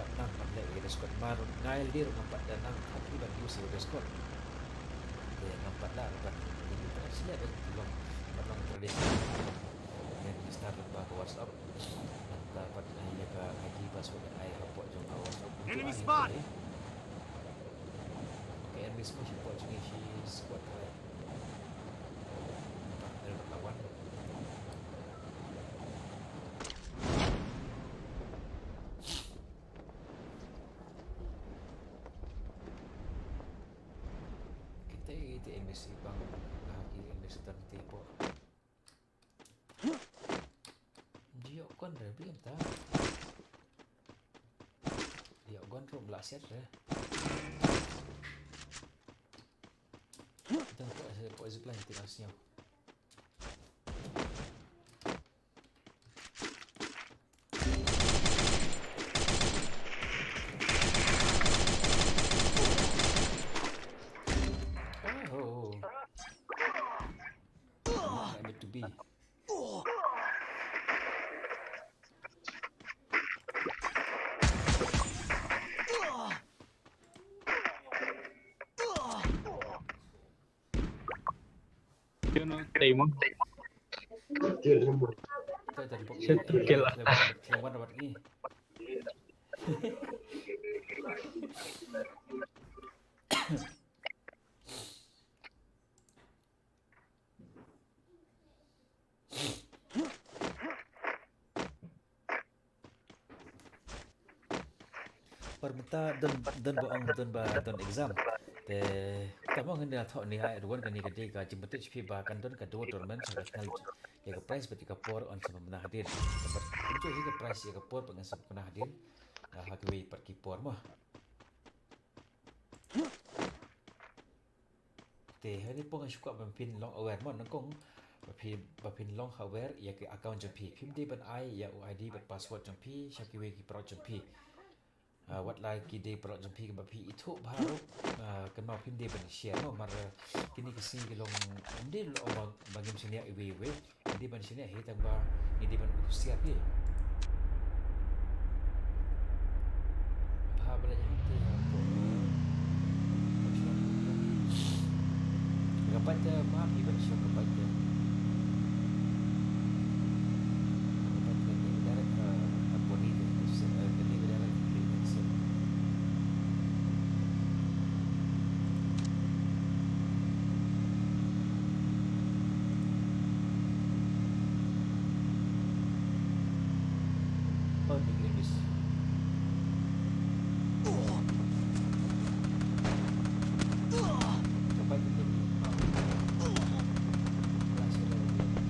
pat nang ban leh ïa ka squad, mar nga ïa lade ruh ngam pat da nang, pat ban use ïa ka squad. Te ngam pat lah ban use, te ngam pat leh, eh, long, pat long tradition. Ngin start lyngba ka WhatsApp. Nangta pat ai ïa ka I D password ai hapoh jong ka WhatsApp. Enemy spot. Okay, enemy spot, hapoh jong ngi shi squad ka. Nangta ai pat lawan. Kita, kita enemy si bang, ah, kita enemy si tan tipo. Jia Kon re, blim ta. Ïa, gon rum la siat re. Tang ko, ko zipline ti la sniaw. Oh. I need to be. Kino tei mo? Satu kila. Par mynta don, don ba ong, don ba don exam. Te, ta mo ngin da thoh ni ai ruan kani ka dei ka jingmynta phi ba kan don ka duo tournament sa ka tnal. Ïa ka prize bad ïa ka por yn sa mynta hadien. Bad ym ju hi ka prize ïa ka por ba ngan sa mynta hadien. Ah, ha ka wei pat ki por mo. Te, ha ni pong shu kwah ban phin long aware mo, nyngkong ba phi, ba phin long aware ïa ki account jong phi. Phim dei ban ai ïa u I D bad password jong phi sha kiwei ki paralok jong phi. Ah, wat la ki dei paralok jong phi ba phi ithuh bha ruh, ah, kynmaw phim dei ban share mo, mar, ah, kine ki sngi ki long ym dei long ba, ba ngim shaniah iwei iwei. Ngi dei ban shaniah hi tang ba ngi dei ban husiar hi. Bha ba la ïa hangtei ha ko, eh, ban shu ka bike te ma phi ban shu ka bike te. Ka bike te direct, eh, ha poni te, eh, ka dei direct ha poni te. Oh, ni kena miss. Dapat kita ni. Ah. Langsung dah,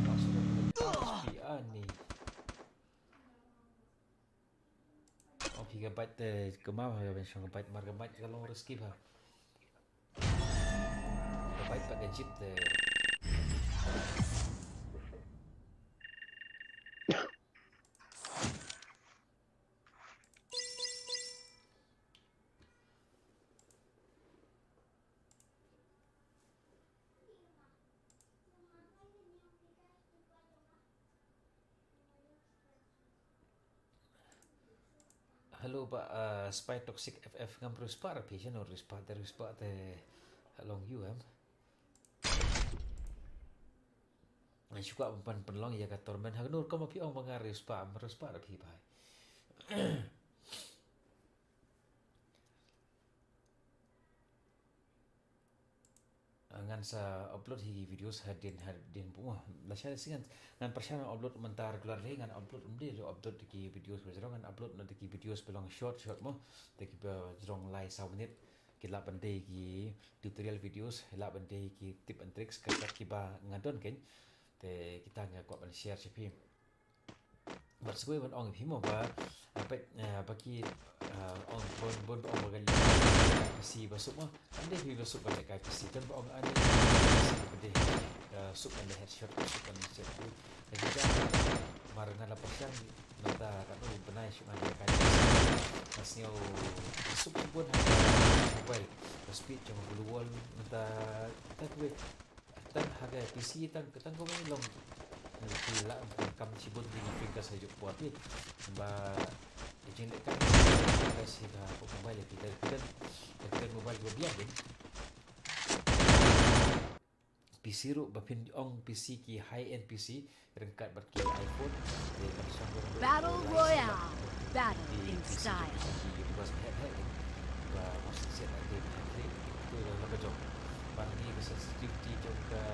langsung dah. Ah, ni. Oh, phi ka bike te kynmaw ha ka ban shong ka bike, mar ka bike ka long risky bha. Ka bike pat ka jeep te. Hello ba, uh, Spy Toxic F F, ngam riewspah ra phi, shano riewspah te, riewspah te ha long ïu em. Nga shu kwah ban pynlong ïa ka tournament, ha kano rukom ba phi ong ba nga riewspah, ngam riewspah ra phi bhai. Ah, ngan sa upload hi ki videos hadien, hadien bun. Lashai shi ngan, ngan pyrshang upload mynta regular hi, ngan upload, ym dei ruh upload ki videos ba jrong, ngan upload na ki videos ba long short short mo. Te kiba jrong lai saw minit. Ki lah ban dei ki tutorial videos, lah ban dei ki tip and tricks, kat kat kiba nga don kein. Te kita nga kwah ban share sha phi. Bad sa kawei ban ong ïa phi mo ba, ah, peit, ah, ba ki, ah, ong bun, bun ong ba ka lehkai P C ba suk mo. Ym dei phi ba suk ban lehkai P C, don ba ong ani P C ba dei, ah, suk ban leh headshot, suk ban leh headshot. Lagi jam mar nga la pyrshang mynta katno bnai shu nga lehkai P C. Nga sngew suk shibun ha ka mobile. Ka speed jong ka blue wall mynta, ta kawei. Tang ha ka P C tang, tang kawei long. Ki la kam shibun ki fingers ha juk por ki. Ba i jing de kan ka si ka ko mobile ki, ki mobile ba biang din. P C ruh ba phin ong P C ki high end P C ryngkat bad ki iPhone. Te kan shong ruh Battle Royale. Battle in style. Ki bas het het. Ba mas siat ati het het. Tu la ka jong. Ba ni ka sensitivity jong ka.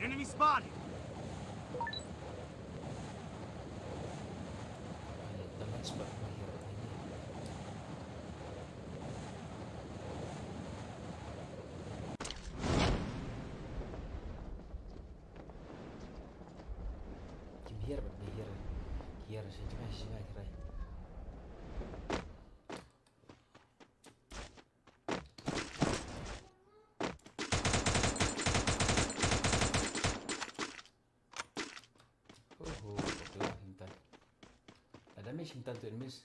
Enemy spotted. Hiar bad me hiar. Hiar sha jngai sha jngai trai. Oho, bakla hingtan. Ada miss hingtan tu miss.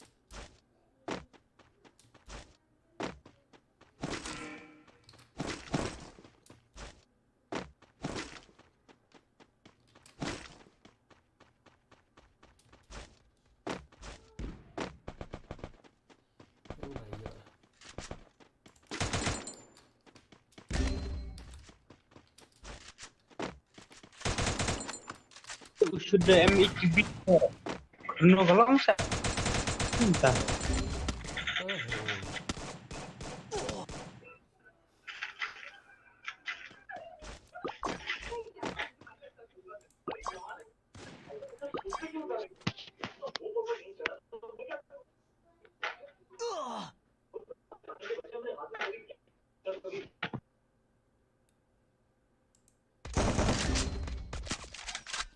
Should the M H B no galang sa. Entah.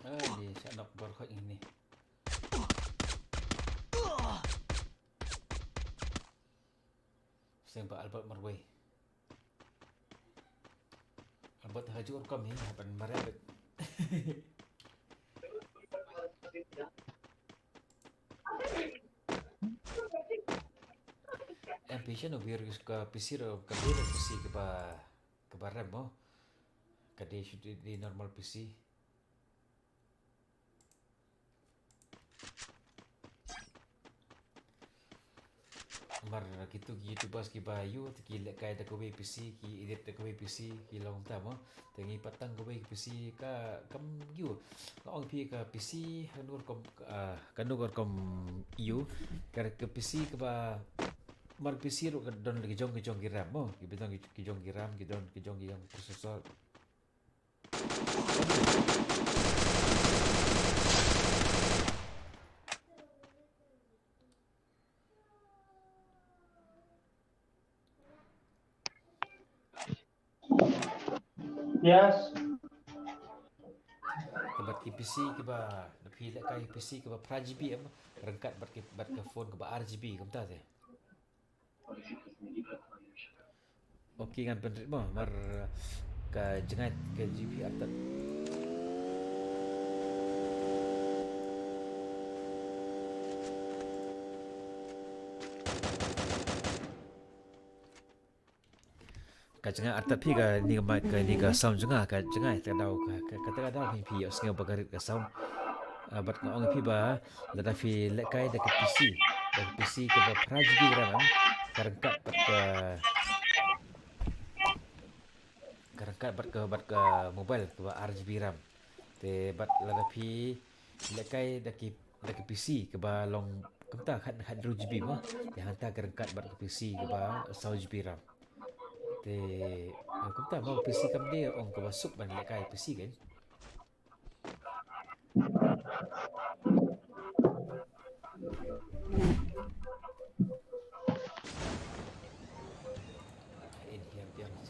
Ai, sa nok bor khot ini. Seng ba Albert marwei. Albert ha jur kam hi, hapan marebet. Em pisa no virus ka P C ro, ka virus P C ka ba, ka ba rem mo. Ka di, di normal P C. Mar kitu ki YouTubers ki ba yu, ki lehkai da kawei P C, ki edit da kawei P C, ki long ta mo. Te ngi pat tang kawei P C ka kam yu. Nga ong phi ka P C, ka nur kom, ah, ka nur kom yu. Ka, ka P C ka ba, mar P C ruh ka don ki jong, ki jong ki RAM mo. Ki ba don ki jong ki RAM, ki don ki jong ki jong processor. Yes. Ka bad ki P C ki ba, na phi lehkai P C ki ba phra G B em, ryngkat bad ki, bad ka phone ka ba ar G B kumta te. Ok, ngan pynrit mo, mar ka jngai ka G P artat. Ka jngai artat phi ka ni ka mic ka ni ka sound jngai ka jngai ta daw ka, ka, ka ta daw phi phi ïohsngew ba ka rit ka sound. Ah, bad nga ong phi ba lada phi lehkai da ka P C, da ka P C ka ba phra G B RAM, ka ryngkat bad ka, ka ryngkat bad ka, bad ka mobile ka ba ar G B RAM. Te bad lada phi lehkai da ki, da ki P C ka ba long kumta khat, khat hynriew G B mo. Te hangta ka ryngkat bad ka P C ka ba saw G B RAM. Te kumta mo, P C kam dei ong ka ba suk ban lehkai P C kan.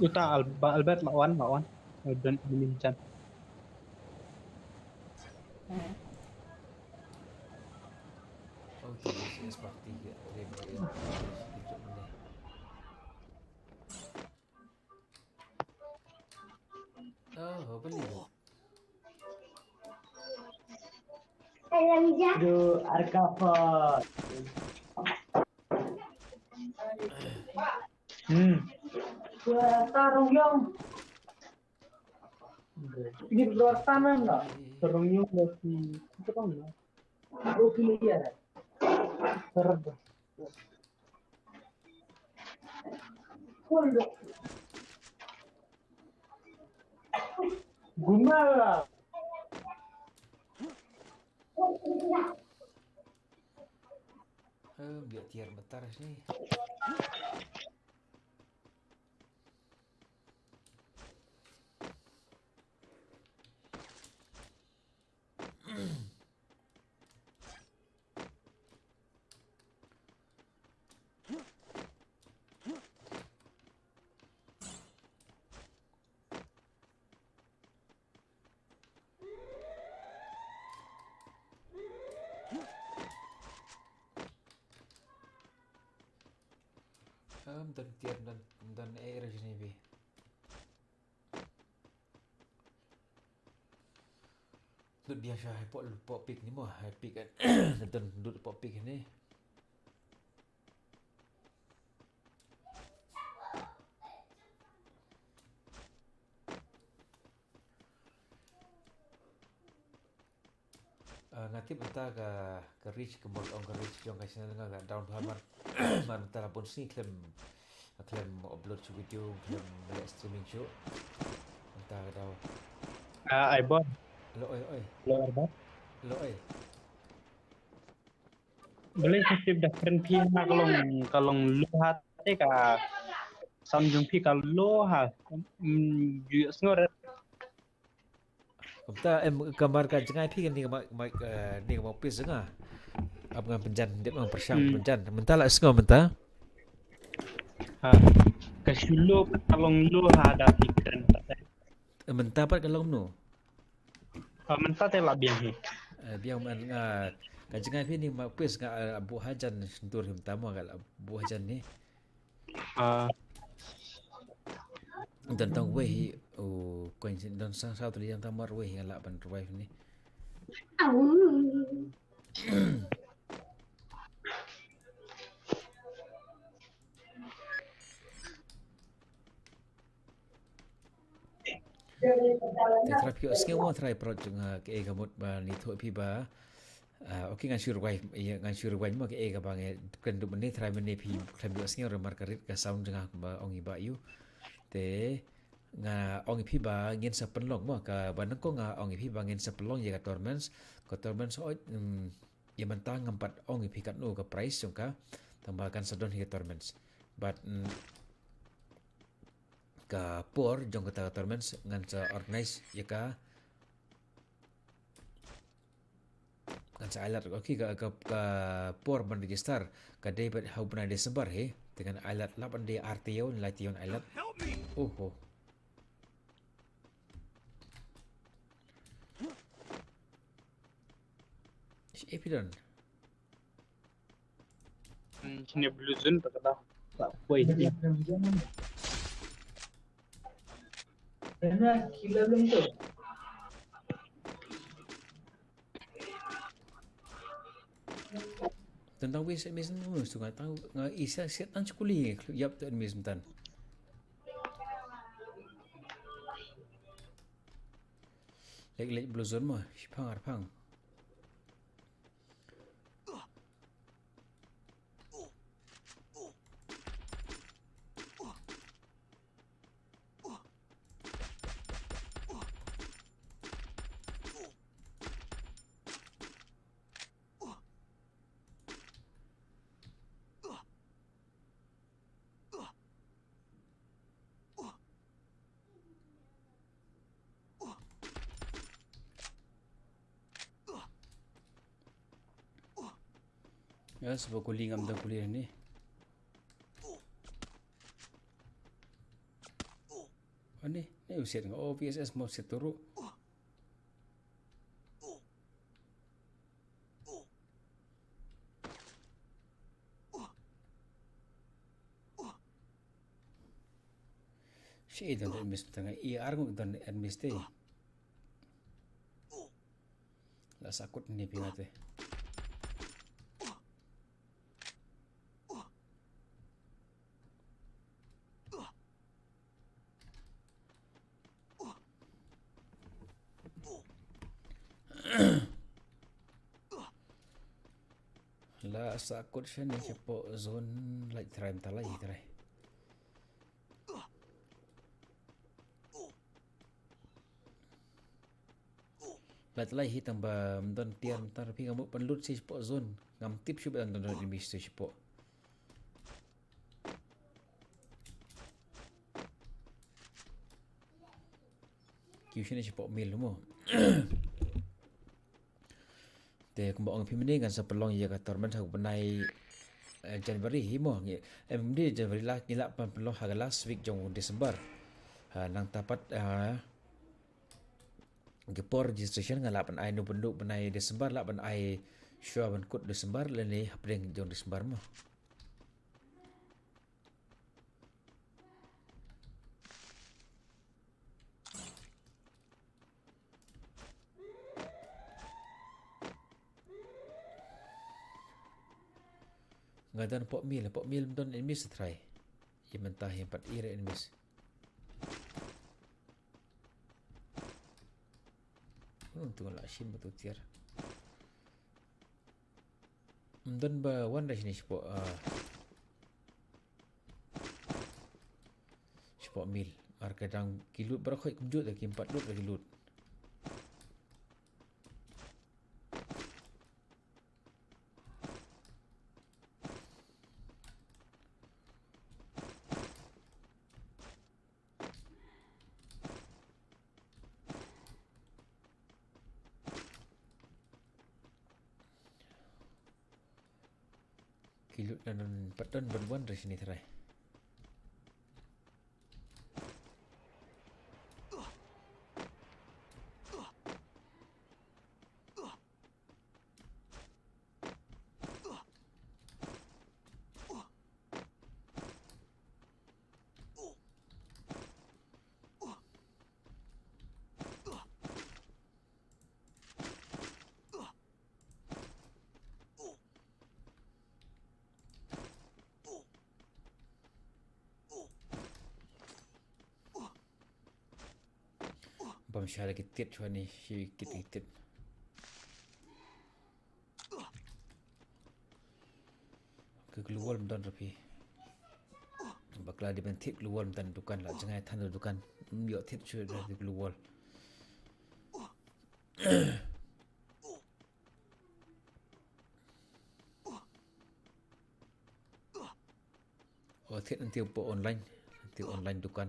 Uta Al-, ba Albert la wan, la wan. Albert Minchan. Oh, beli. Du arka pot. Hmm. Dua rata rong yong. Ini dua rata nang nggak? Rong yong masih. Itu kan nggak? Rong kilo ya. Serba. Gumala. Eh, biar tiar bentar sih. Em, don tiar, don, don eh ra jini bi. Dut biang sha hai pok, pok pik ni mo, hai pik kan. Don dut pok pik ni. Ah, nga tip mynta ka, ka reach, ka mut ong ka reach jong ka channel nga ka down bha mar, mar mynta la bun sngi khlem, khlem upload shuh video, khlem leh streaming shuh. Mynta ka daw. Ah, ai bor. Lo oi oi. Lo ar bor. Lo oi. Balei ka sip da kren phi na ka long, ka long lo ha te ka sound jong phi ka lo ha. Mm, ju sngur. Kumta em ka mar ka jngai phi ni ka ma, ma, eh, ni ka ma pis nga. Ap nga pynjan, dep nga pyrshang Hmm. pynjan. Mynta la sngo mynta. Ha. Ka shu lo ka long lo ha da phi kren. Eh, mynta pat ka long no. Ha, mynta te la biang hi. Eh, biang man nga ka jngai phi ni ma pis nga, eh, bu hajan sentur him tamo ka la bu hajan ni. Ah. Don tang wei hi, oh, coin sin don sang sau tuli yang tamar wei hi nga lah ban revive ni. Te trai phi ïohsngew mo trai parot jong nga kaei ka mut ba ni thoh phi ba. Ah, okay, ngan shu rewind, ïa, ngan shu rewind mo kaei kaba ngi kren duh mynne, trai mynne phi khlem ïohsngew re mar ka rit ka sound jong nga ba ong i ba ïu. Te nga ong i phi ba ngin sa pynlong mo kaba nyngkong nga ong i phi ba ngin sa pynlong ïa ka tournaments, ka tournaments oi, mm, ïa mynta ngam pat ong i phi katno ka price jong ka, tang ba kan sa don hi ka tournaments. But, mm, ka por jong kata ka tournaments ngan sa organize ïa ka, ngan sa ai lad, okay, ka, ka, ka por ban register ka dei bad ha u bnai December hi. Te ngan ai lad lah ban dei ar taïew ne lai taïew ai lad. Oh, oh. Shi epidon. Hmm, shine blue zone ta kata. Ta poi. Tang wei sa mis nung su nga tang nga isa siat tan chukuli yap tu mis tan. Lek lek blue zone mo, shipang arpang. Ya, sebo kuli ngam da kuli ni. Ani, ni usiat nga O P S S mo siat turu. Shi don enemies tang i arngut don enemies te. La sakut ni pingate. La sakut shane shapoh zone, lait trai mtalai trai. Lait lai hi tang ba mdon tiar mtar phi ngam mut pynlut shi shapoh zone. Ngam tip shu ba don don enemies shapoh. Ki u shane shapoh mil mo. Te kumba ong phi mynne ngan sa pynlong ïa ka tournament ha u bnai, eh, January hi mo. Ngi, em, mynne January la, ngi lah ban pynlong ha ka last week jong December. Ha, nangta pat, ah, ki por registration nga lah ban ai naduh bnai December, lah ban ai shuwa ban kut December lane hapdeng jong December mo. Nga don pok mil, pok mil ym don enemies trai. Ïa mynta hi pat ïa enemies. Hmm, tu la shin ba tu tiar. Ym don ba wan da shini shapoh, ah, shapoh mil. Ar ka dang ki loot baroh khoit kumjuh da kim pat loot da ki loot. Ki loot na don pat don ban wan da shini trai. Bam shah da ki tit shuwa ni, shi kit ki tit. Ka glue wall ym don ra phi. Bakla dei ban thied glue wall mynta na dukan, la jngai than na dukan. Ym ïoh thied shuh da ka glue wall. Oh, thied nanti pok online, nanti online dukan.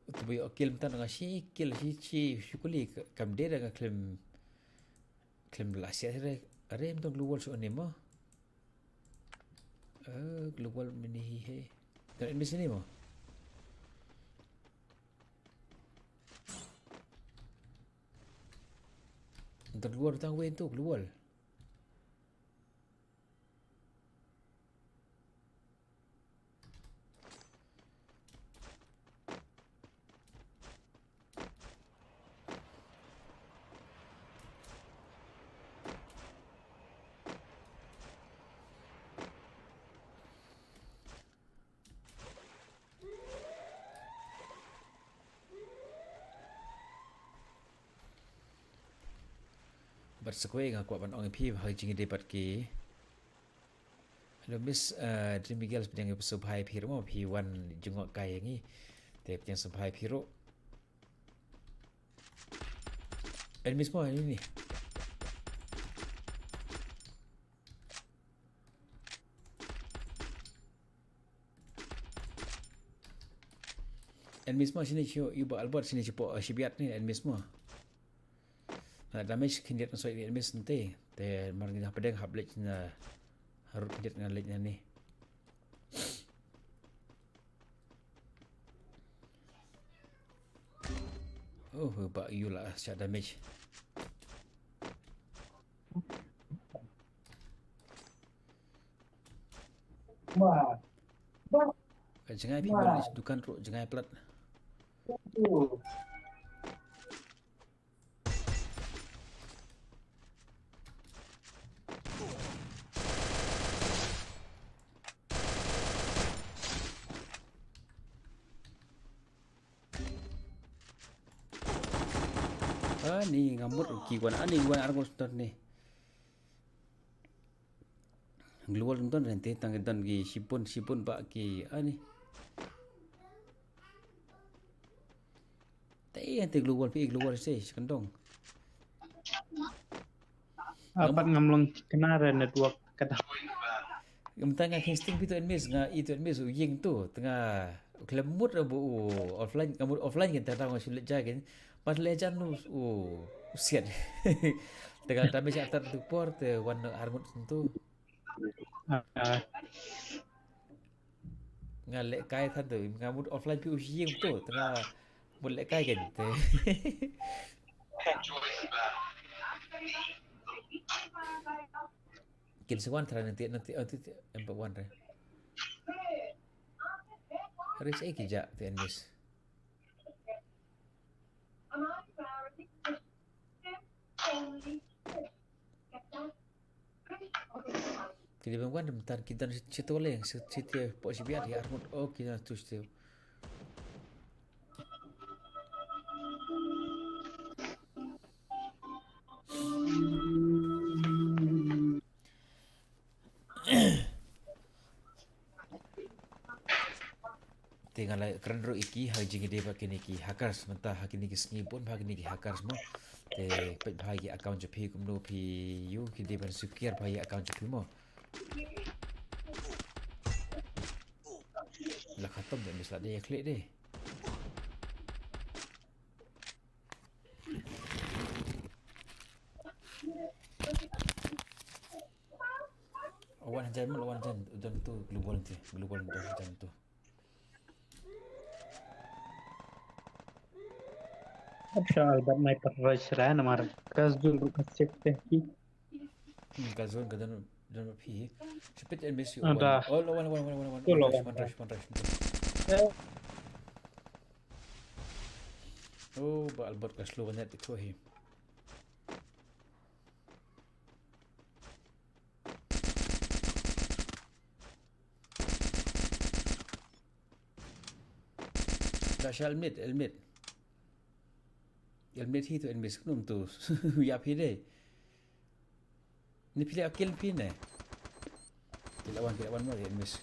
Utu ba ïoh kill mynta nga shi kill shi shi shi kuli ka-, kam dei da nga khlem, khlem la sia re, re mynta glue wall shu ni mo. Eh, glue wall mini hi he. Don enemies ni mo. Don glue wall tang wen tu glue wall. Bad sa kawei nga kwah ban ong ïa phi ba ha ka jingïadei bad ki. Hello Miss, uh, Dreamy Girls, pdiang sngewbha ïa phi ruh mo, phi wan jngoh kai ïa ngi. Te pdiang sngewbha ïa phi ruh. Enemies mo, ini ni. Enemies mo shini, shu ïa ba Albert shini, shu pok, eh, shibiat ni enemies mo. Na damage khyndiat na soi enemies nte. Te mar ngi hap deng hap leit na harut khyndiat na leit na ni. Oh, ba ïu la sha damage. Ka jngai phi, ma dukan ruh jngai plat. Ani nga mut ki wan, ani wan arngut don ni. Glue wall don rente tang don ki shibun, shibun ba ki ani. Te ïa te glue wall, phi glue wall se, shi kyndong. Apat ngam long kena re network kata. Ngam tang nga kingsting phi tu enemies, nga i tu enemies u ïing tu, tanga khlem mut ba u offline, nga mut offline kan tang nga shu leit ja kan. Pas leit ja nu u, u siat. Tanga damage atat tu por te wan arngut tu. Ah. Nga lehkai than tu, nga mut offline phi u ïing tu, tanga mut lehkai kan te. Kin sa wan trai nanti, nanti, nanti, nanti, em pat wan trai. Hari sa ki ja, ti en mis. Ki dei ban wan mynta ki don shi, shi to leng, shi, shi te pok shi biat ïa armut, oh, ki don tu shi te. Te nga la kren ruh ïa ki ha jingïadei bad kine ki hackers mynta, ha kine ki sngi bun ha kine ki hackers mo. Te peit bha ïa ki account jong phi kumno phi ïoh, ki dei ban secure bha ïa ki account jong phi mo. La khatam de, mis la de ïa khlieh de. Wan hajan mo, wan hajan, jan tu global nanti, global nanti hajan tu. Absha albat mai parai sra namar ka zul ruh ka sep te ki. Hmm, ka zul ka don, don phi. Sepit en mis ïa. Ada. Oh, wan, wan, wan, wan, wan, wan, rush, wan, rush, wan, rush, wan, rush. Eh. Oh, ba albat ka slow net itu hi. Da sha helmet, helmet. Helmet hi tu en mis kumno tu. Ïa phi dei. Ni phi leh kill phi ne. Ki la wan, ki la wan mo, en mis.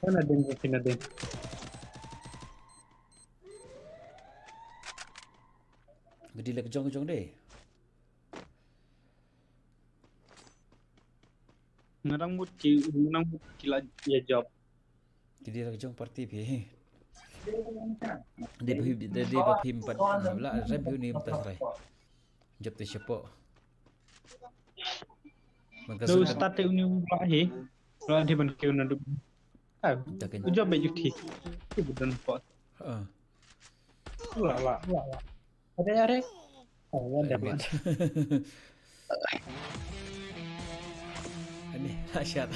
Mana ding, sini ding. Gidi lek jong jong deh. Ngarang mut ki, ngarang mut ki la ïa job. Ki dei la jong party phi. Dei ba phi, dei, dei ba phi empat, la rem phi ni empat serai. Job te shapoh. Maka. Lu start te uni u la hi. La di ban keu na du. Ah, job be juti. Ki budan pot. Ha. La, la, la, la. Are, are. Oh, what the fuck? Ani, asyat.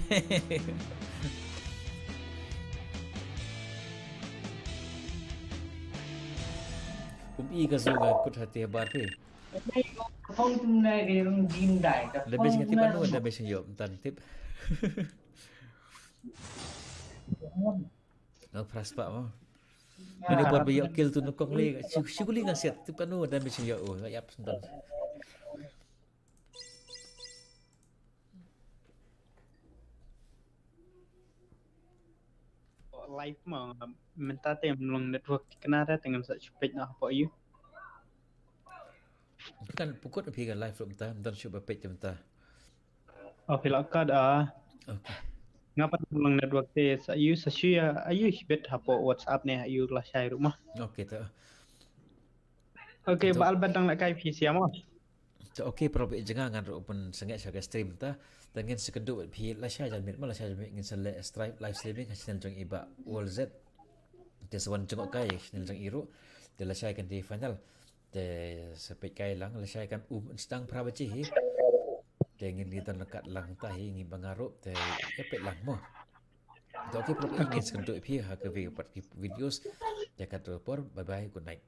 Um i ka zunga kut hati bar phi. Phone tu na ke rung jin dai. Lebih sikit panu ada mesej yo, entan tip. Nga phra spah mo. Mane bor ba ïoh kill tu nyngkong lei, shu, shu kuli nga siat, tip kano damage ïoh, oh, nga ïap sendal. Live mo, mynta te ym long network thikna te ngan sa shu peit noh hapoh ïu. Kan pukut phi ka live ruh mynta, mynta shu ba peit te mynta. Oh, phi la kat ah. Okay. Nga pat ym long network te, sa ïu sa shu ïa, ïu shibit hapoh WhatsApp ne, ïu lashai ruh mo. Okay, ta. Okay, ta. Ba albat dang la kai phi sia mo. Ta, okay, para bangeit jong nga, ngan ruh pynsangeh sha ka stream ta. Te ngin sa kynduh phi lashai janmiet mo, lashai janmiet ngin sa leh stream, live streaming ha channel jong i Bah World Z. Te sa wan jngoh kai channel jong i ruh. Te lashai kan dei final. Te sa peit kai lang, lashai kan um sdang phra baje hi. Te ngin ïa don kat lang ta hi ngi ba nga ruh, te ïa peit lang mo. Te okay, para bangeit, ngin sa kynduh phi ha kawei pat ki videos. Te kat ruh por, bye bye, good night.